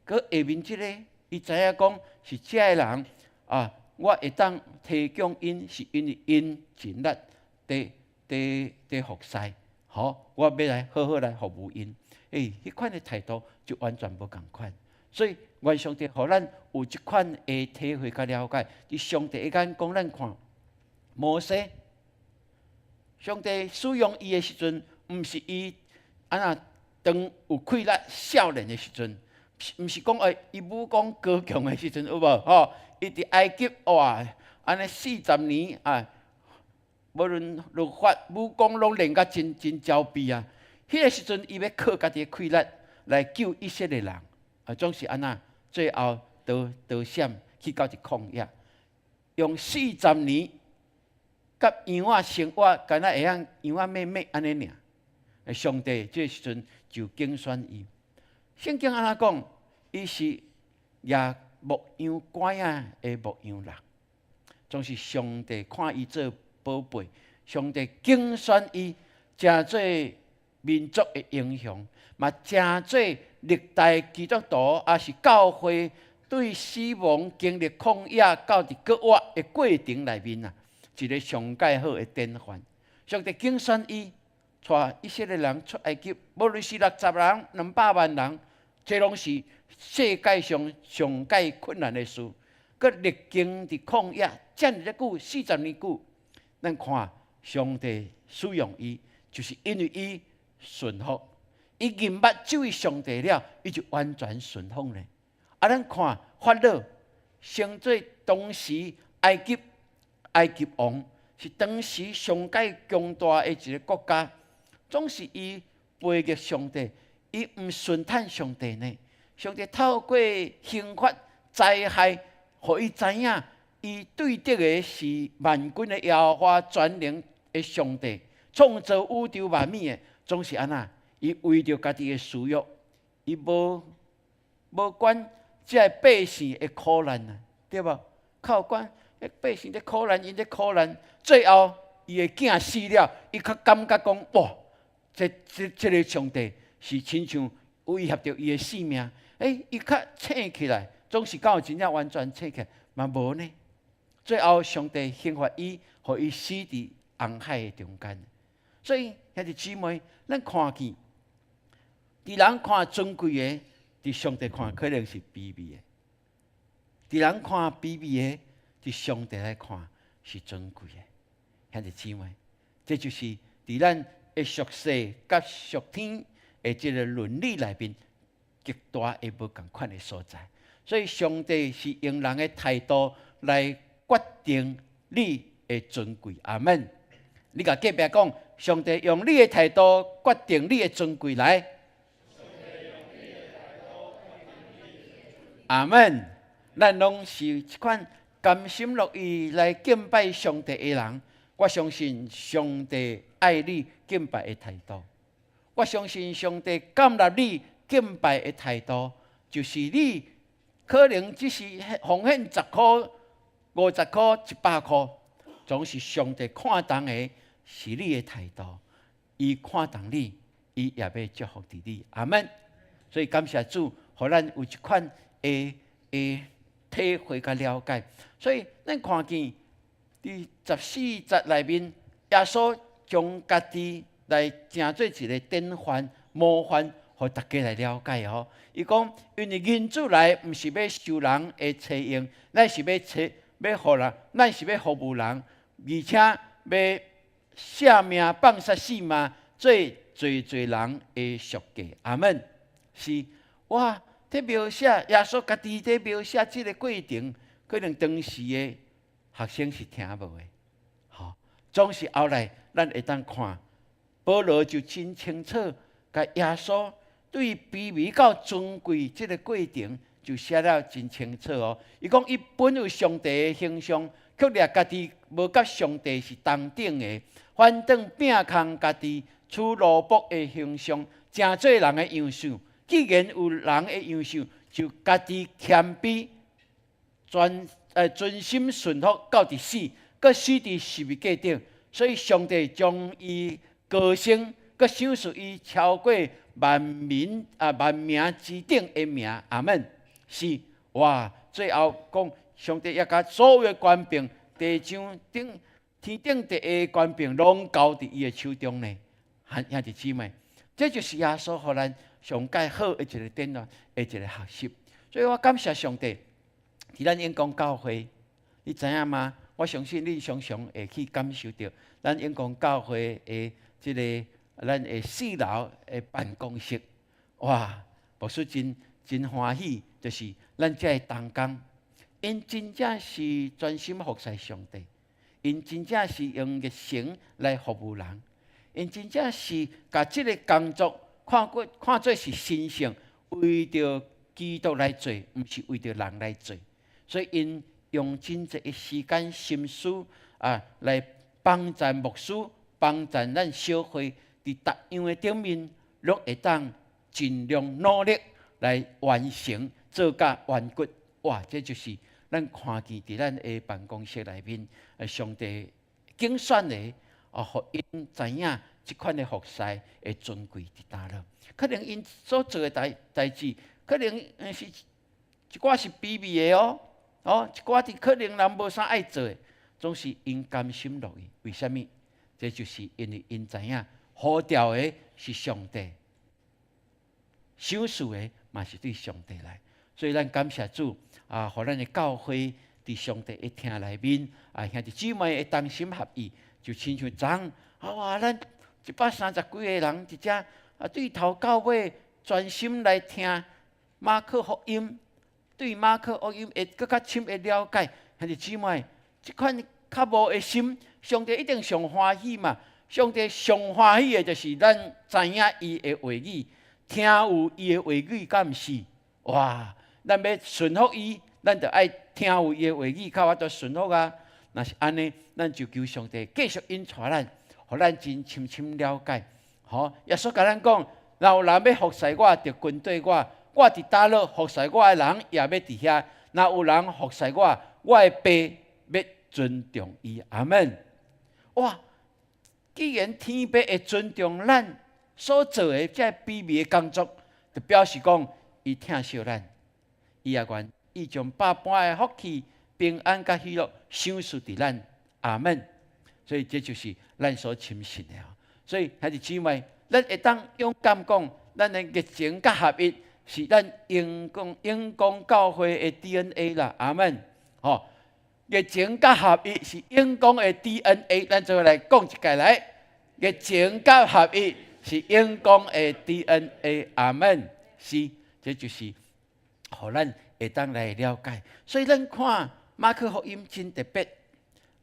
閣下面這個，伊知影講是這个人啊，我會當提供𪜶，是因為𪜶盡力佇服侍，好，我欲來好好來服務𪜶。欸，彼款的態度就完全無仝款。所以，願上帝予咱有這款的體會佮了解。佇上帝的眼光，咱看摩西，上帝使用伊的時陣，毋是伊按怎當有氣力少年的時陣，毋是講欸，伊武功高強的時陣有無？吼，伊佇埃及哇，按呢40年啊，無論律法武功攏練甲真真焦備啊。彼個時陣，伊欲靠家己的氣力來救以色列人，啊，總是按怎？最後逃逃閃去到一曠野，用四十年，佮羊仔生活，敢若會曉羊仔咩咩按呢爾。上帝這時陣就揀選伊。聖經按怎講？伊是舉牧羊拐仔的牧羊人，總是上帝看伊做寶貝，上帝揀選伊，成做民族的英雄，嘛成做歷代基督徒抑是教會對死亡經歷曠野到佇復活的過程內面啊，一個上蓋好的典範。上帝揀選伊，帶以色列人出埃及，無論是60人、200萬人，這攏是世界上上蓋困難的事。閣歷經佇曠野遮爾久，40年久，咱看上帝使用伊，就是因為伊順服，伊認捌這位上帝了，伊就完全順服咧。啊，咱看法老，成做當時埃及王，是當時上蓋強大的一個國家，總是伊背逆上帝，伊毋順趁上帝呢。上帝透過刑罰災害，予伊知影，伊對敵的是萬軍的耶和華全能的上帝，創造宇宙萬物的，總是按怎？伊為著家己的私欲，伊無管這个百姓的苦難啊，對無？靠管百姓咧苦難，𪜶咧苦難，最後伊的囝死了，伊較感覺講哇，這個上帝是親像威脅著伊的性命，欸，伊較醒起來，總是敢有真正完全醒起來，嘛無呢。最後上帝刑罰伊，予伊死佇紅海的中間。所以兄弟姊妹，咱看見，佇人看尊貴的，佇上帝看可能是卑微的；佇人看卑微的，佇上帝來看是尊貴的。兄弟姊妹，這就是佇咱的屬世佮屬天的這个倫理內面極大的無仝款的所在。所以，上帝是用人的態度來決定你的尊貴。阿門。你共隔壁講，上帝用你的態度決定你的尊貴來。阿門。咱攏是一款甘心樂意來敬拜上帝的人。我相信上帝愛你敬拜的態度。我相信上帝感納你敬拜的態度，就是你可能只是奉獻10箍、50箍、100箍，總是上帝看重的是你的態度。伊看重你，伊也欲祝福佇你。阿門。所以感謝主，予咱有這款的體會佮了解。所以咱看見佇14節內面，耶穌將家己來成做一個典範模範，予大家來了解吼。伊講，因為人子來，毋是欲受人的差用，乃是欲差欲予人，乃是欲服務人，而且欲捨命放捨性命，做濟濟人的贖價。阿門。是，哇！佇描寫耶穌家己佇描寫這个過程，可能當時的學生是聽無的，吼。總是後來咱會當看，保羅就真清楚，共耶穌對卑微到尊貴這个過程就寫了真清楚哦。伊講伊本有上帝的形象，卻掠家己無佮上帝是同等的，反轉摒空家己，取奴僕的形象，成做人的樣式。既然有人的樣式，就家己謙卑，全心順服到佇死，閣死佇十字架頂。所以上帝將伊高升，閣賞賜伊超過萬民啊萬名之頂的名。阿門。是哇，最後講上帝也共所有的權柄，地上頂天頂地下的權柄，攏交佇伊的手中呢。兄弟姊妹，這就是耶穌予咱上蓋好的一個典範，的一個學習。所以我感謝上帝，佇咱永光教會，你知影嗎？我相信恁常常會去感受著，咱永光教會的這个咱的四樓的辦公室，哇！牧師真真歡喜，就是咱這个同工，𪜶真正是專心服侍上帝，𪜶真正是用熱誠來服務人，𪜶真正是共這个工作看過看做是神聖，為著基督來做，毋是為著人來做。所以𪜶用真濟的時間心思啊，來幫贊牧師，幫贊咱小會，佇逐樣的頂面，攏會當盡量努力來完成，做甲完骨。哇！這就是咱看見佇咱的辦公室內面，上帝揀選的，哦，予𪜶知影這款的服侍的尊貴佇佗落。可能𪜶所做的代誌，可能是一寡是卑微的哦，哦，一寡佇可能人無啥愛做的，總是𪜶甘心樂意。為啥物？這就是因為𪜶知影呼召的是上帝，賞賜的嘛是對上帝來。所以咱感謝主啊，予咱的教會佇上帝的疼內面啊，兄弟姊妹會同心合意，就親像昨昏啊哇，咱130幾个人佇遮啊，對頭到尾專心來聽馬可福音，對馬可福音會閣較深的了解。兄弟姊妹，這款渴慕的心，上帝一定上歡喜嘛。上帝上歡喜的就是咱知影伊的話語，聽有伊的話語，敢毋是？哇！咱欲順服伊，咱就愛聽有伊的話語，較有法度順服啊。若是按呢，咱就求上帝繼續引帶咱，予咱真深深了解。吼，耶穌共咱講，若有人欲服侍我，就跟綴我；我佇佗落服侍我的人，也欲佇遐。若有人服侍我，我的爸欲尊重伊。阿門。哇！既然天父會尊重咱所做的這卑微的工作，就表示講伊疼惜咱，伊也願意將百般的福氣、平安佮喜樂賞賜佇咱。阿門。所以這就是咱所深信的。所以兄弟姊妹，咱會當勇敢講，咱的熱情佮合一是咱永光教會的 DNA 啦。阿門。吼，熱情佮合一是永光的 DNA，咱做伙來講一擺來。熱情佮合一是永光的 DNA，阿門。是，這就是予咱會當來了解。所以咱看馬可福音真特別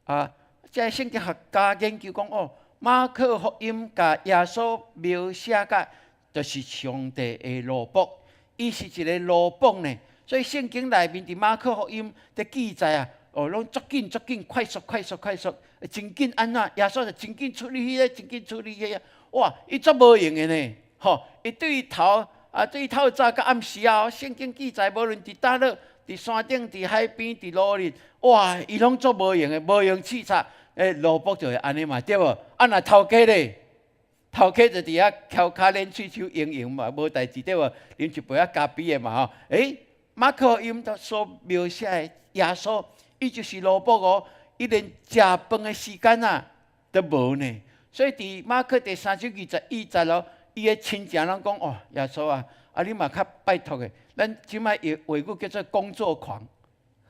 啊！這个聖經學家研究講哦，馬可福音共耶穌描寫甲，就是上帝的奴僕，伊是一个奴僕呢。所以聖經內面佇馬可福音佇記載啊，哦，攏足緊足緊，快速快速快速，真緊按怎？耶穌就真緊處理彼个，真緊處理彼个，哇！伊足無閒的呢，吼！伊對頭啊，對透早到暗時啊，聖經記載，無論佇佗落，佇山頂、佇海邊、佇路裡，哇！伊攏足無閒的，無閒刺插。欸，奴僕就會按呢嘛，對無？啊，若頭家咧，頭家就佇遐翹跤鏈喙手閒閒嘛，無代誌對無？啉一杯仔咖啡的嘛吼。欸，馬可福音所描寫的耶穌，伊就是奴僕哦，伊連食飯的時間啊都無呢。所以佇馬可第三章21節哦，伊的親情攏講哦，耶穌啊，啊你嘛較拜託的，咱這擺的話語叫做工作狂，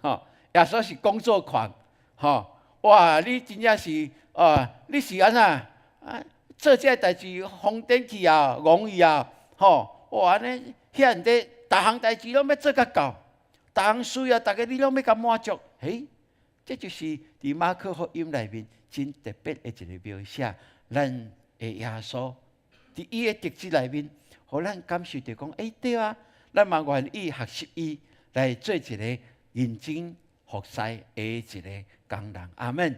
吼，耶穌是工作狂，吼，哇，你真正是啊，你是按怎啊？做這个代誌瘋癲去啊，戇去啊，吼！哇，按呢遐爾濟，逐項代誌攏欲做甲到，逐項需要，逐家你攏欲共滿足，嘿，這就是佇馬可福音內面真特別的一個描寫，咱的耶穌佇伊的特質內面，予咱感受著講，欸，對啊，咱嘛願意學習伊來做一個認真服侍的一個工人。阿門。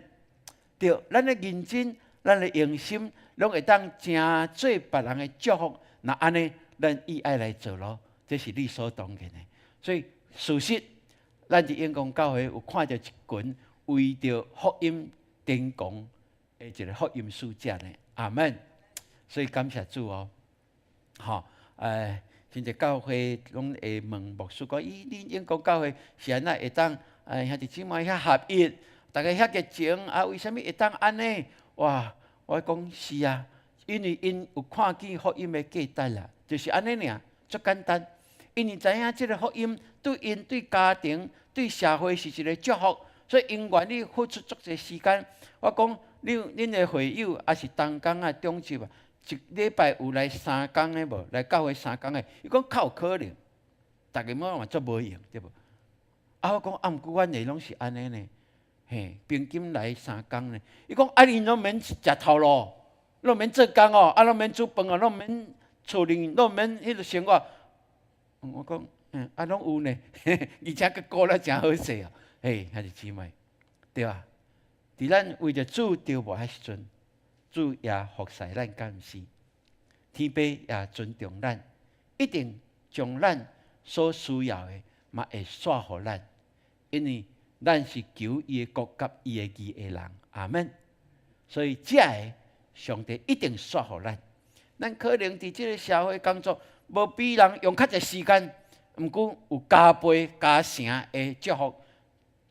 對，咱的認真，咱的用心，攏會當成做別人的祝福。若按呢，咱伊愛來做咯，這是理所當然的。所以事實，咱佇永光教會有看著一群為著福音癲狂的一個福音使者呢。阿門。所以感謝主哦，吼，真濟教會攏會問牧師講，咦，恁永光教會是按怎會當兄弟姊妹遐合一，逐家遐熱情啊？為啥物會當按呢？哇！我講是啊，因為𪜶有看見福音的價值啦，就是按呢爾，足簡單。因為知影這个福音對𪜶、對家庭、對社會是一个祝福，所以𪜶願意付出足濟時間。我講，恁的會友抑是同工啊、長執啊，一禮拜有來三工的無？來教會三工的，伊講較有可能，逐家嘛足無閒，對無？啊，我講啊，毋過阮的攏是按呢呢，嘿，平均來三工呢。伊講啊，𪜶攏免食頭路，攏免做工哦，啊，攏免煮飯哦，攏免厝裡，攏免彼个生活。我講，啊，攏有呢，而且閣顧了誠好勢哦。嘿，兄弟姊妹，對啊。佇咱為著主著無的時陣，主也服侍咱敢毋是？天父也尊重咱，一定將咱所需要的嘛會賜予咱，因為咱是求伊的國佮伊的義的人，阿門。所以這个上帝一定賜予咱。咱可能佇這个社會工作，無比人用較濟時間，毋過有加倍加成的祝福，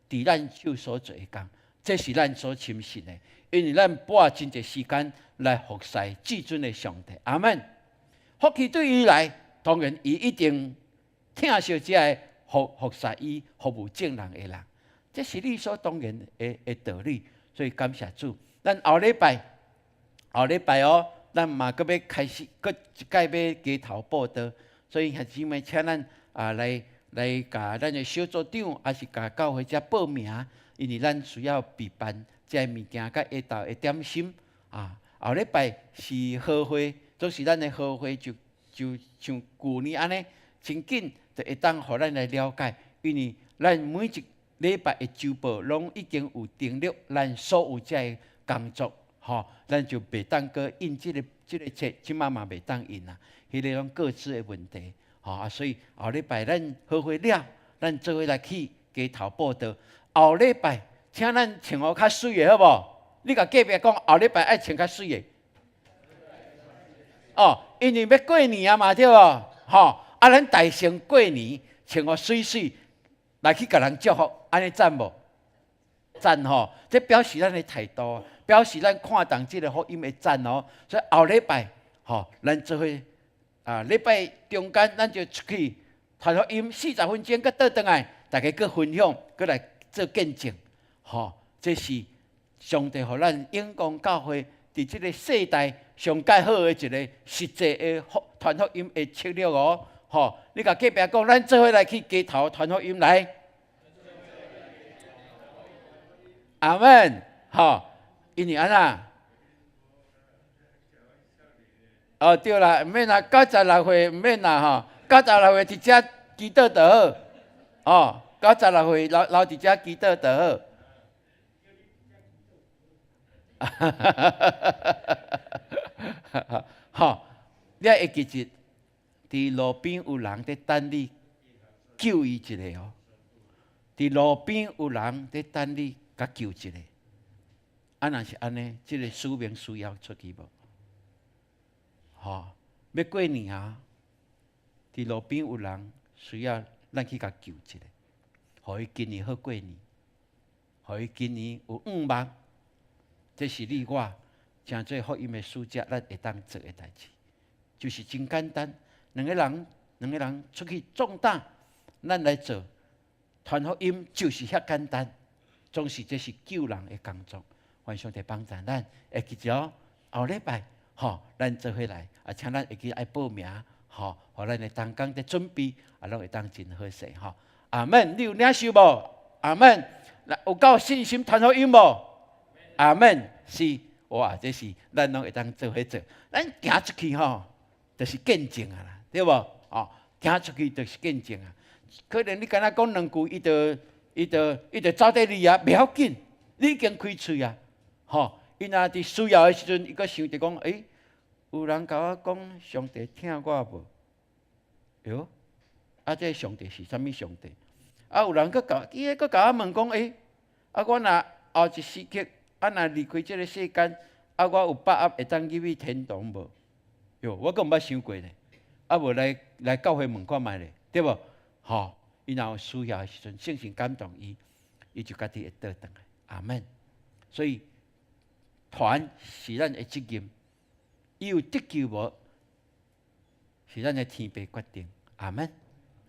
佇咱手所做的工，這是咱所深信的，因為咱撥真濟時間來服侍至尊的上帝，阿門。福氣對伊來，當然伊一定疼惜這个服侍伊、服務眾人的人，這是理所當然的道理。所以感謝主，咱後禮拜，後禮拜哦，咱嘛閣欲開始，閣一擺欲街頭佈道，所以兄弟姊妹，請咱啊來共咱的小組長，抑是共教會遮報名，因為咱需要備辦這个物件，佮下晝的點心啊。後禮拜是合會，總是咱的合會就像舊年按呢，真緊就會當予咱來了解，因為咱每一禮拜的週報攏已經有登錄咱所有這个工作，吼，咱就袂當閣印這个冊，這擺嘛袂當印啊，彼个攏個資的問題，吼啊，所以後禮拜咱合會了，咱做伙來去街頭佈道。後禮拜請咱穿予較媠的好無？你共隔壁講，後禮拜愛穿較媠的。哦，因為欲過年啊嘛，對無？吼，啊，咱大聲過年，穿予媠媠來去共人祝福，按呢讚無？讚吼！這表示咱的態度，表示咱看重這个福音的讚哦。所以後禮拜，吼，咱做伙啊，禮拜中間咱就出去傳福音，40分鐘，閣倒轉來，大家閣分享，閣來做見證，吼，這是上帝予咱永光教會佇這个世代上蓋好的一個實際的福傳福音的策略哦，吼！你共隔壁講，咱做伙來去街頭傳福音來。阿門，吼，因為按怎？哦，對啦，毋免啦，96歲毋免啦，吼，96歲佇遮祈禱就好，哦，96歲留佇遮祈禱就好。哈哈哈哈吼，你會記得，佇路邊有人佇等你救伊一下哦。佇路邊有人佇等你，共救一下。啊，若是按呢，這个使命需要出去無？欲過年啊，佇路邊有人需要咱去共救一下，予伊今年好過年，予伊今年有願望。這是你我成做福音的使者，咱會當做的代誌，就是真簡單。兩個人出去壯膽，咱來做傳福音，就是遐簡單。總是這是救人的工作，願上帝幫助咱。會記著後禮拜，吼，咱做伙來，啊，請咱會記愛報名，吼，予咱的同工佇準備，啊，攏會當真好勢，吼。阿門。你有領受無？阿門。有夠信心傳福音無？阿門。是，哇，這是咱攏會當做伙做。咱行出去吼，就是見證啊啦，對無？哦，行出去就是見證啊。可能你敢若講兩句，伊就走綴你啊，袂要緊，你已經開喙啊，吼！伊若佇需要的時陣，伊閣想著講，欸，有人共我講上帝疼我無？喲，啊，這上帝是啥物上帝？啊，有人閣共伊閣共我問講，欸，啊，我若後一時刻，啊，若離開這个世間，啊，我有把握會當入去天堂無？喲，我閣毋捌想過咧，啊，無來教會問看覓咧，對無？吼！伊若有需要的時陣，聖神感動伊，伊就家己會倒轉來。阿門。所以傳是咱的責任，伊有得救無，是咱的天父決定。阿門。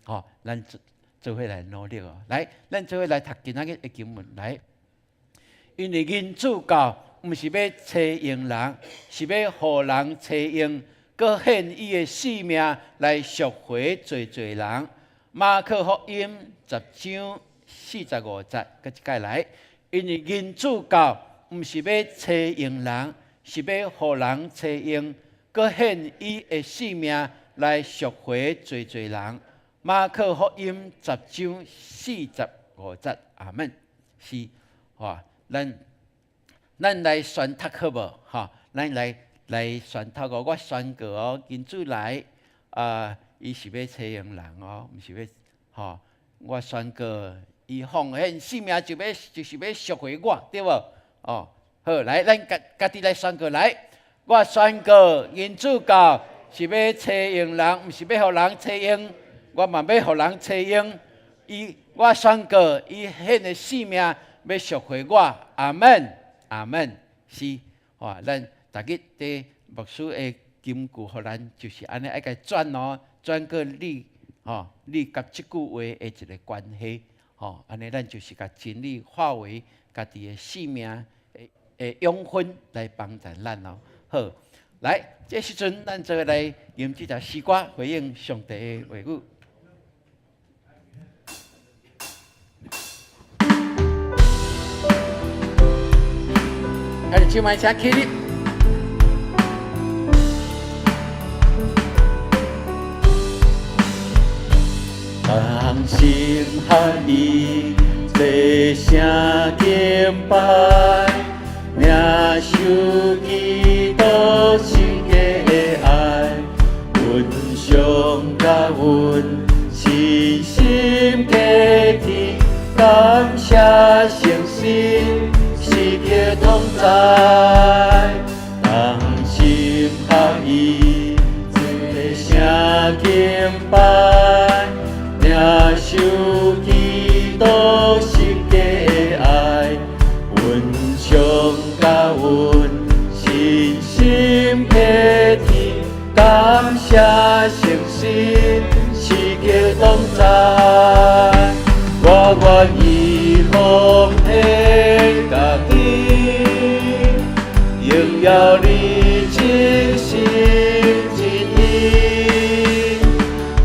吼，咱做伙來努力哦。來，咱做伙來讀今仔日的經文來。因為人子到，毋是欲揣用人，是欲予人揣用，閣獻伊的性命來贖回濟濟人。馬可福音10章45節，閣一擺來。因為人子到，毋是欲揣用人，是欲予人揣用，閣獻伊的性命來贖回濟濟人。馬可福音10章45節，阿門。是，吼，咱來宣讀好無？吼，咱來宣讀哦。我宣告哦，人子來，啊，伊是欲揣用人哦，毋是欲，吼。我宣告，伊奉獻性命就是欲贖回我，對無？哦，好，來，咱家己來宣告來。我宣告，人子到是欲揣用人，毋是欲予人揣用。我嘛欲予人揣用。伊，我宣告，伊獻的性命欲贖回我。阿門，阿門。是，哇，咱逐日佇牧師的金句，予咱就是按呢愛共轉哦，轉過你，吼，你佮這句話的一个關係，吼，按呢咱就是共真理化為家己的性命的養分來幫助咱哦。好，來，這時陣咱做伙來用這條詩歌回應上帝的話語。啊，你唱請起立。同心合意，齊聲敬拜，領受基督十架的愛，阮上佮阮信心加添，感謝聖神時刻同在，同心合意，齊聲敬拜。領受基督十架的愛，阮上佮阮信心加添，感謝聖神時刻同在，我願意奉獻家己，榮耀你真心真意，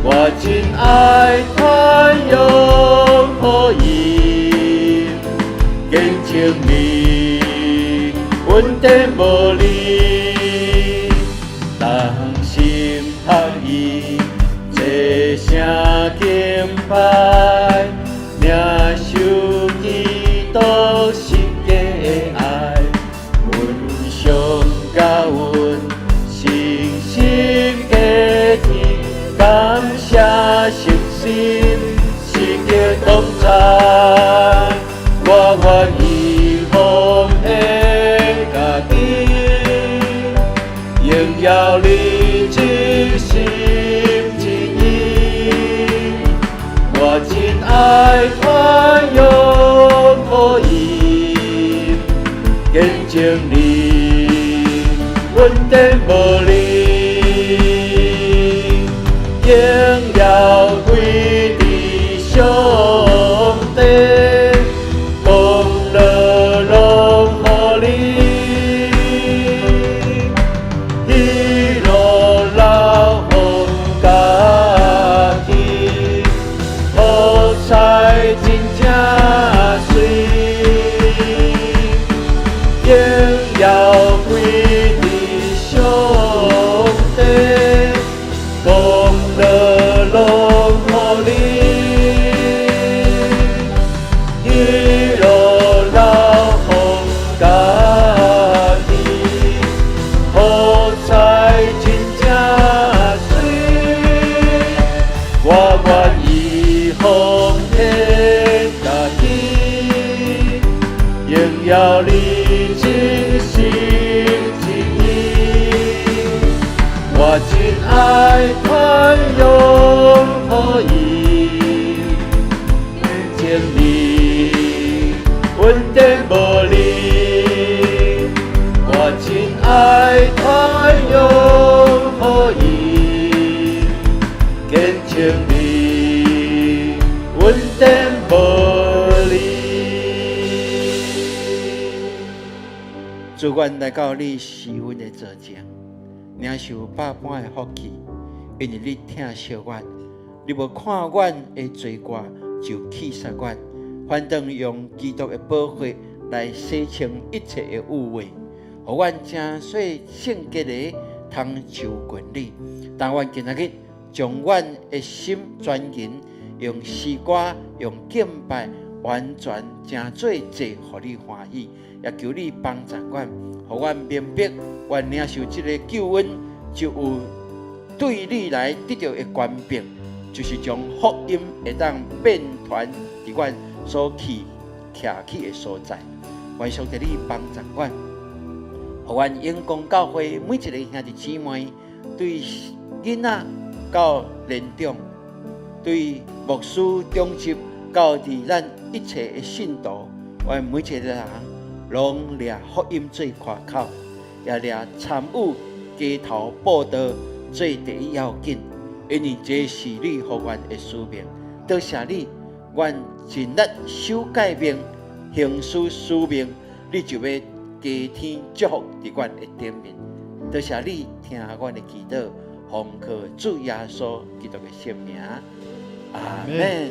我真愛傳揚福音，見證你恩典無離，同心合意，齊聲敬拜，領受基督十架的愛，阮上佮阮信心加添，感謝聖神時刻同在，我願意奉獻家己，榮耀你真心真意，我真愛傳揚福音，見證你恩典無離，榮耀歸佇上帝，功勞攏予你，喜樂流予家己，好彩真正媠，榮耀歸佇上帝，功勞攏予你，喜樂流予家己，好彩真正媠，我願意奉獻家己，榮耀你真心真意，我真愛傳揚福音，見證你恩典無離，我真愛傳揚福音，見證你恩典無離。主，阮來到你施恩的座前，領受百般的福氣，因為你疼惜阮，你無看阮的罪過就棄殺阮，反倒用基督的寶血來洗清一切的污穢，予阮成做聖潔的，通就近你。但願今仔日將阮的心專研，用詩歌、用敬拜，完全成做祭，予你歡喜，也求你幫助阮，予阮明白，阮領受這个救恩，就有對你來得著的權柄，就是將福音會當遍傳佇阮所去徛去的所在。願上帝你幫助阮，予阮永光教會每一个兄弟姊妹，對囡仔到年長，對牧師長執到佇咱一切的信徒，願每一个人攏掠福音做誇口，也掠參與街頭佈道做第一要緊，因為這是你予阮的使命。多謝你，阮盡力守誡命，行使使命，你就欲加添祝福佇阮的頂面。多謝你聽阮的祈禱，奉靠主耶穌基督的聖名，阿們。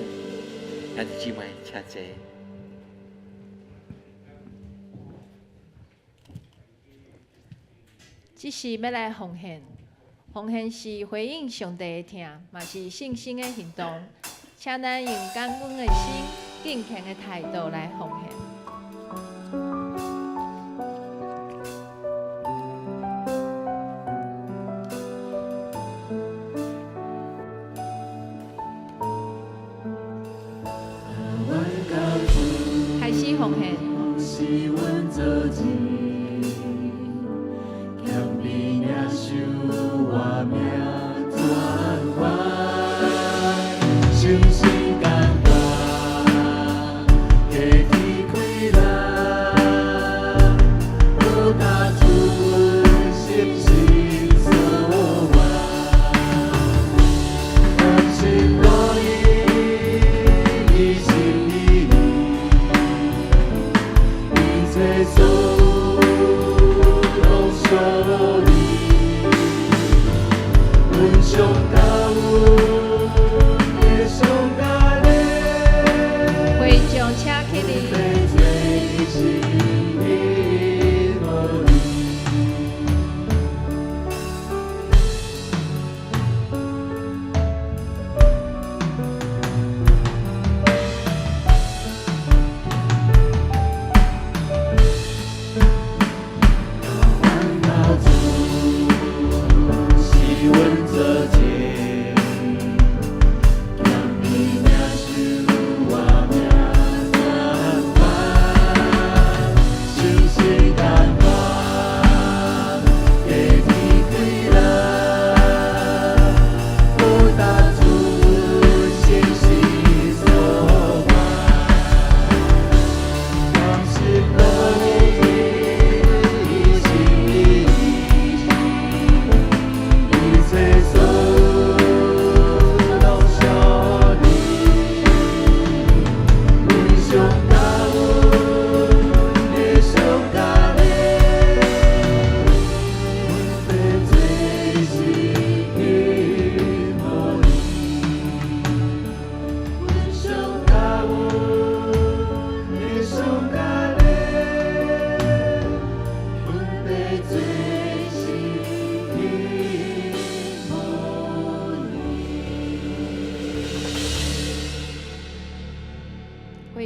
兄弟姊妹，請坐。這是欲來奉獻，奉獻是回應上帝的疼，嘛是信心的行動。請咱用感恩的心、敬虔的態度來奉獻。開始奉獻。會眾請起立。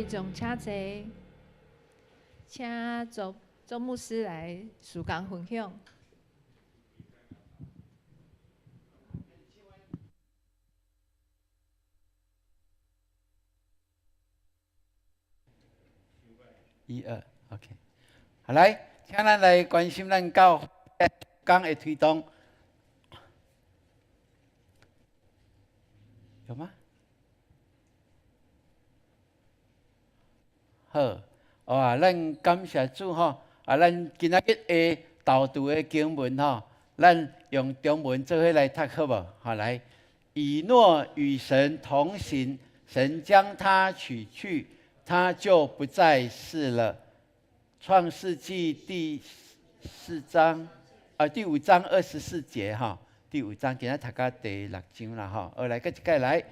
眾請坐，請周周牧師來事工分享。一二，OK，好來，請咱來關心咱教會工的推動，有嗎？好，哇，咱感謝主吼，啊，咱今仔日的導讀的經文吼，咱用中文做伙來讀好無？好來，以諾與神同行，神將他取去，他就不在世了。創世紀第四章啊，第五章24節哈，第五章今仔讀到第六章啦吼。好，來，閣一擺來，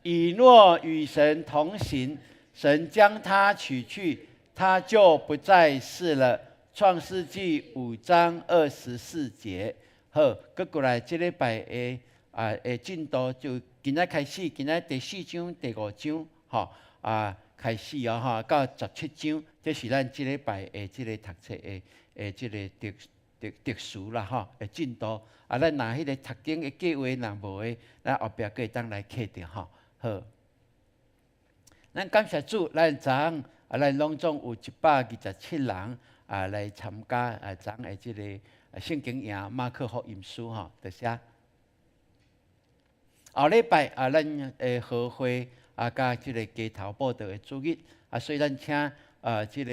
以諾與神同行，神將他取去，他就不在世了。創世紀五章二十四節。好，閣過來，這禮拜的啊的進度就今仔開始，今仔第四章、第五章，吼啊。開始哦，吼，到17章，這是咱這禮拜的這个讀冊的這个特特特殊啦，吼，的進度。啊，咱若彼个讀經的計劃若無的，咱後壁閣會當來刻著吼。好，咱感謝主，咱昨昏啊，咱攏總有127人啊來參加啊昨昏的這个聖經營馬可福音書吼，多謝。後禮拜啊，咱的合會。啊，佮這个街頭佈道的主日，啊，所以咱請啊，這个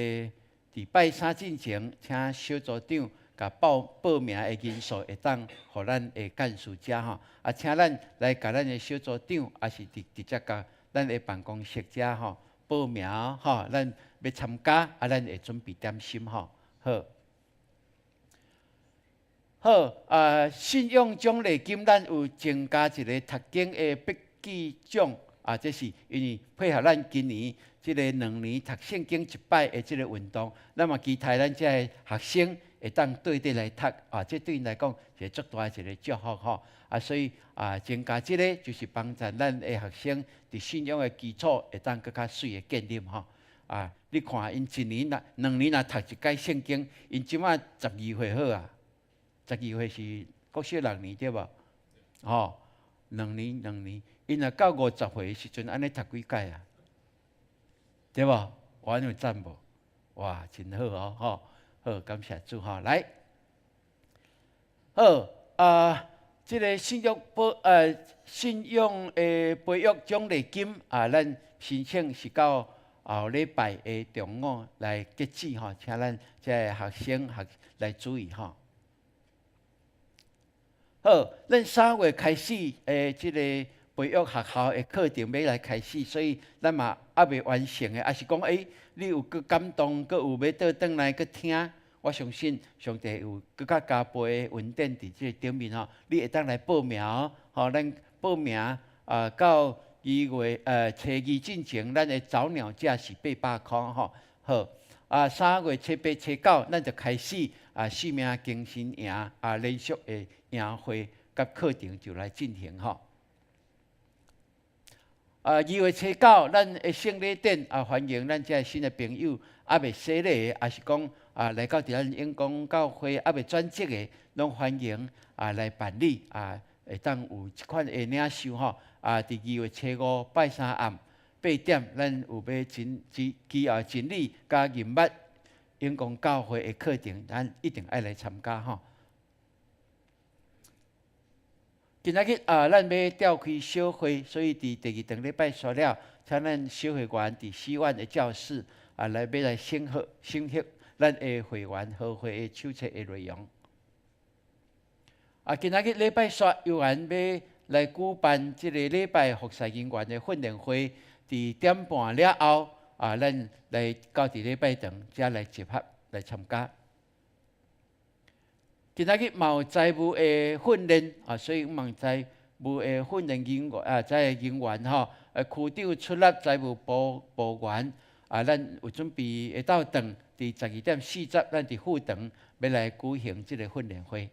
佇拜三進前，請小組長共報報名的人數會當予咱的幹事遮吼，啊，請咱來共咱的小組長，抑是直接共咱的辦公室遮吼報名吼，咱欲參加，啊，咱會準備點心吼，好。好，啊，信仰獎勵金，咱有增加一个讀經的筆記獎。啊，這是因為配合咱今年這个2年讀聖經一擺的這个運動，咱嘛期待咱這个學生會當綴底來讀，啊，這對𪜶來講是足大的一个祝福吼。啊，所以啊，增加這个就是幫助咱的學生佇信仰的基礎會當閣較媠的建立吼。啊，你看𪜶一年若2年若讀一擺聖經，𪜶這馬12歲好啊，12歲是國小六年對無？吼，兩年兩年。𪜶若到50歲的時陣，按呢讀幾擺啊？對無？我按呢有讚無？哇，真好哦，吼！好，感謝主吼，來，好啊，這个信仰的培育獎勵金啊，咱申請是到後禮拜的中午來截止吼，請咱這个學生學來注意吼。好，咱3月開始的這个培育學校的課程欲來開始，所以咱嘛猶未完成的，抑是講你有閣感動，閣有欲倒轉來閣聽，我相信上帝有閣較加倍的恩典佇這个頂面吼，你會當來報名哦，吼，咱報名啊，到2月初2進前，咱的早鳥價是800箍吼，好，啊，3月初8、初9，咱就開始啊，生命更新營啊，連續的營會佮課程就來進行吼。啊，2月初9，咱的聖禮典啊，歡迎咱這新的朋友，猶未洗禮的，抑是講啊來到佇咱永光教會猶未轉職的，攏歡迎啊來辦理啊，會當有這款的領受吼。啊，佇2月初5拜三暗8點，咱有欲真真基啊真理佮認捌永光教會的課程，咱一定愛來參加吼。今仔日啊，咱欲召開小會，所以佇第二頓禮拜煞了，請咱小會員佇四院的教室啊，來欲來審核審核咱的會員合會的手冊的內容。啊，今仔日禮拜煞猶原欲來舉辦這个禮拜服侍人員的訓練會，佇點半了後啊，咱來到佇禮拜堂遮來集合來參加。今仔日嘛有財務的訓練啊，所以望財務的訓練人員啊，財務人員吼，區長出納財務部員啊，咱有準備下晝頓佇12點40，咱佇副堂欲來舉行這个訓練會。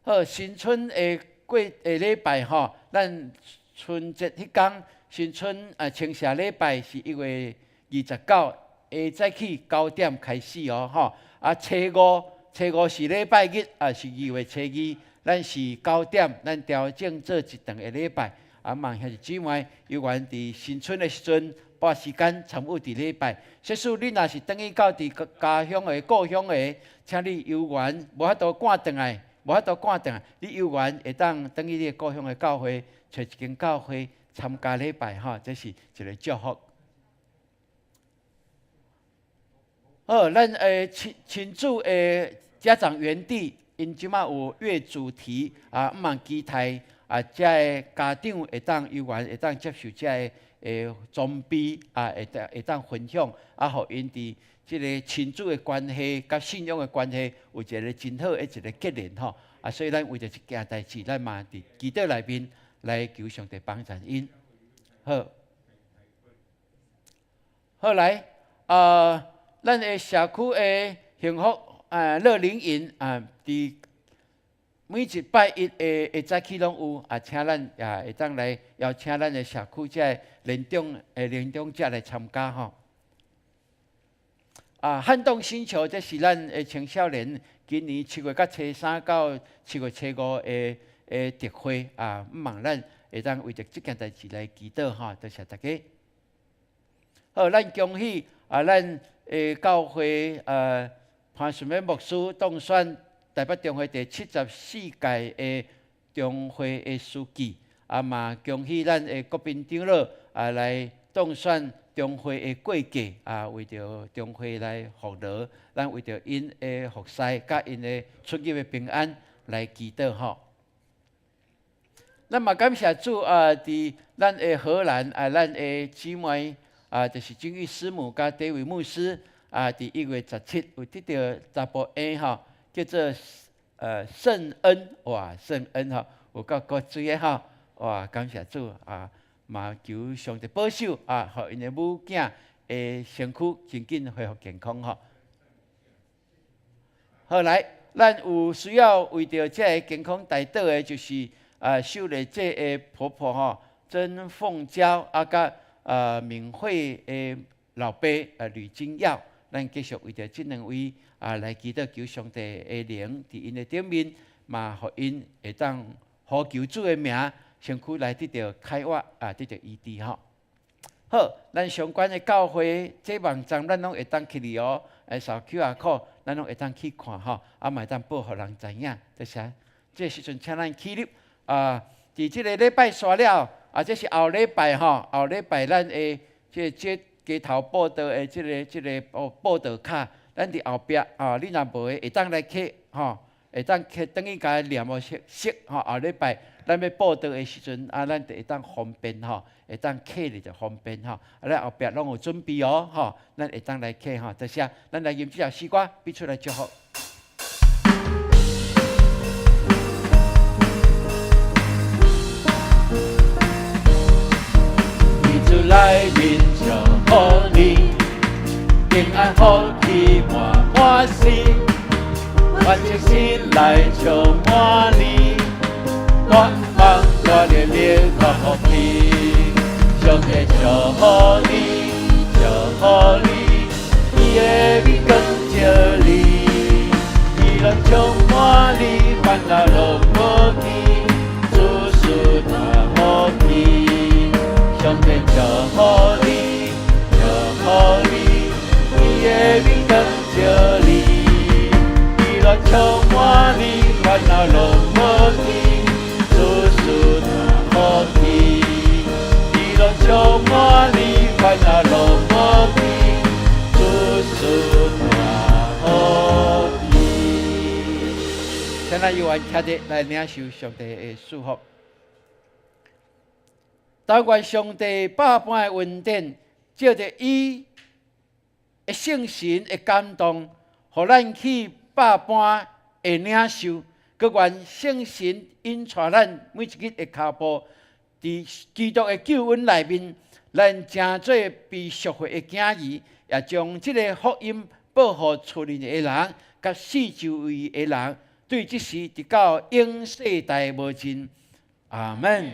好，新春的過下禮拜吼，咱春節彼工。新春啊，清社禮拜是1月29下早起9點開始哦，吼。啊，初五，初五是禮拜日啊，是2月初2，咱是九點，咱調整做一頓的禮拜。啊，望兄弟姊妹有緣佇新春的時陣，撥時間參與佇禮拜。即使你若是轉去到佇家鄉的故鄉的，請你有緣無法度趕轉來，無法度趕轉來，你有緣會當轉去你的故鄉的教會，揣一間教會參加禮拜吼，這是一個祝福。好，咱的親親子的家長園地，𪜶這馬有月主題啊，毋望期待啊，遮的家長會當有緣會當接受遮的裝備啊，會當分享啊，予𪜶佇這個親子的關係佮信仰的關係有一個真好的一個結連吼。啊，所以咱為著這件代誌，咱嘛佇祈禱內面來求上帝幫助𪜶。好，好來，啊，咱的社區的幸福啊樂齡營啊，佇每一拜一的下早起攏有啊，請咱也會當來邀請咱的社區這个年長者來參加吼。啊，撼動星球，這是咱的青少年今年7月佮初三到7月初五的特會啊，毋望咱會當為著這件代誌來祈禱吼，多謝大家。好，咱恭喜啊，咱的教會潘順美牧師當選台北中會第74屆的中會的書記，啊嘛恭喜咱的國賓長老啊來當選中會的過繼啊，為著中會來服勞，咱為著𪜶的服侍佮𪜶的出入的平安來祈禱吼。咱嘛感謝主啊，佇咱的荷蘭啊，咱的姊妹啊，就是金玉師母佮戴維牧師啊，佇1月17有得著查埔嬰吼，叫做聖恩，哇，聖恩吼，有夠骨水的吼，哇，感謝主啊，嘛求上帝保守啊，予𪜶的母囝的身軀真緊恢復健康吼。好來，咱有需要為著這个健康代禱的，就是啊秀麗姐的婆婆吼，曾鳳嬌啊，佮敏慧的老爸啊呂金耀，咱繼續為著這兩位啊來祈禱，求上帝的靈佇𪜶的頂面，嘛予𪜶會當呼求主的名，身軀來得著開活啊，得著醫治吼。好，咱相關的教會這網站，咱攏會當去哩哦，掃 QR code，咱攏會當去看吼，啊嘛會當報予人知影。多謝。這個時陣請咱起立啊，佇這个禮拜煞了，啊，這是後禮拜吼，後禮拜咱的這街頭報道的這個哦報道卡，咱佇後壁啊，你若無的會當來摕吼，會當摕轉去共念予熟熟吼。後禮拜咱欲報道的時陣啊，咱就會當方便吼，會當摕咧就方便吼。啊，咱後壁攏有準備哦，吼，咱會當來摕吼。多謝，咱來吟這首詩歌，彼此來祝福。佇主內面祝福你，平安福氣滿滿時，願誠心來充滿你，願望大能力甲福氣，上帝祝福你，祝福你，伊的面光照你，喜樂充滿你，煩惱攏無去，諸事大福氣。上帝祝福你，祝福你，伊的面光照你，喜樂充滿你，煩惱攏無去，諸事大福氣。喜樂充滿你，煩惱攏無去，諸事大福氣。請咱有緣徛佇來領受上帝的祝福。但願上帝百般的恩典，藉著伊的聖神的感動，予咱去百般的領受。閣願聖神引帶咱每一日的跤步，佇基督的救恩內面，咱成做被贖回的囝兒，也將這个福音報予厝裡的人，佮四周圍的人，對這時直到永世代無盡。阿門。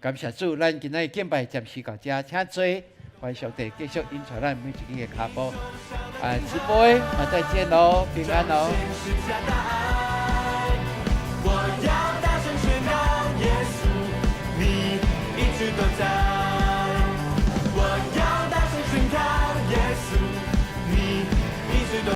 感謝主，咱今仔日敬拜暫時到遮，請坐，願上帝繼續引帶咱每一個的跤步。啊，直播的，啊，再見囉，平安囉。十架大愛。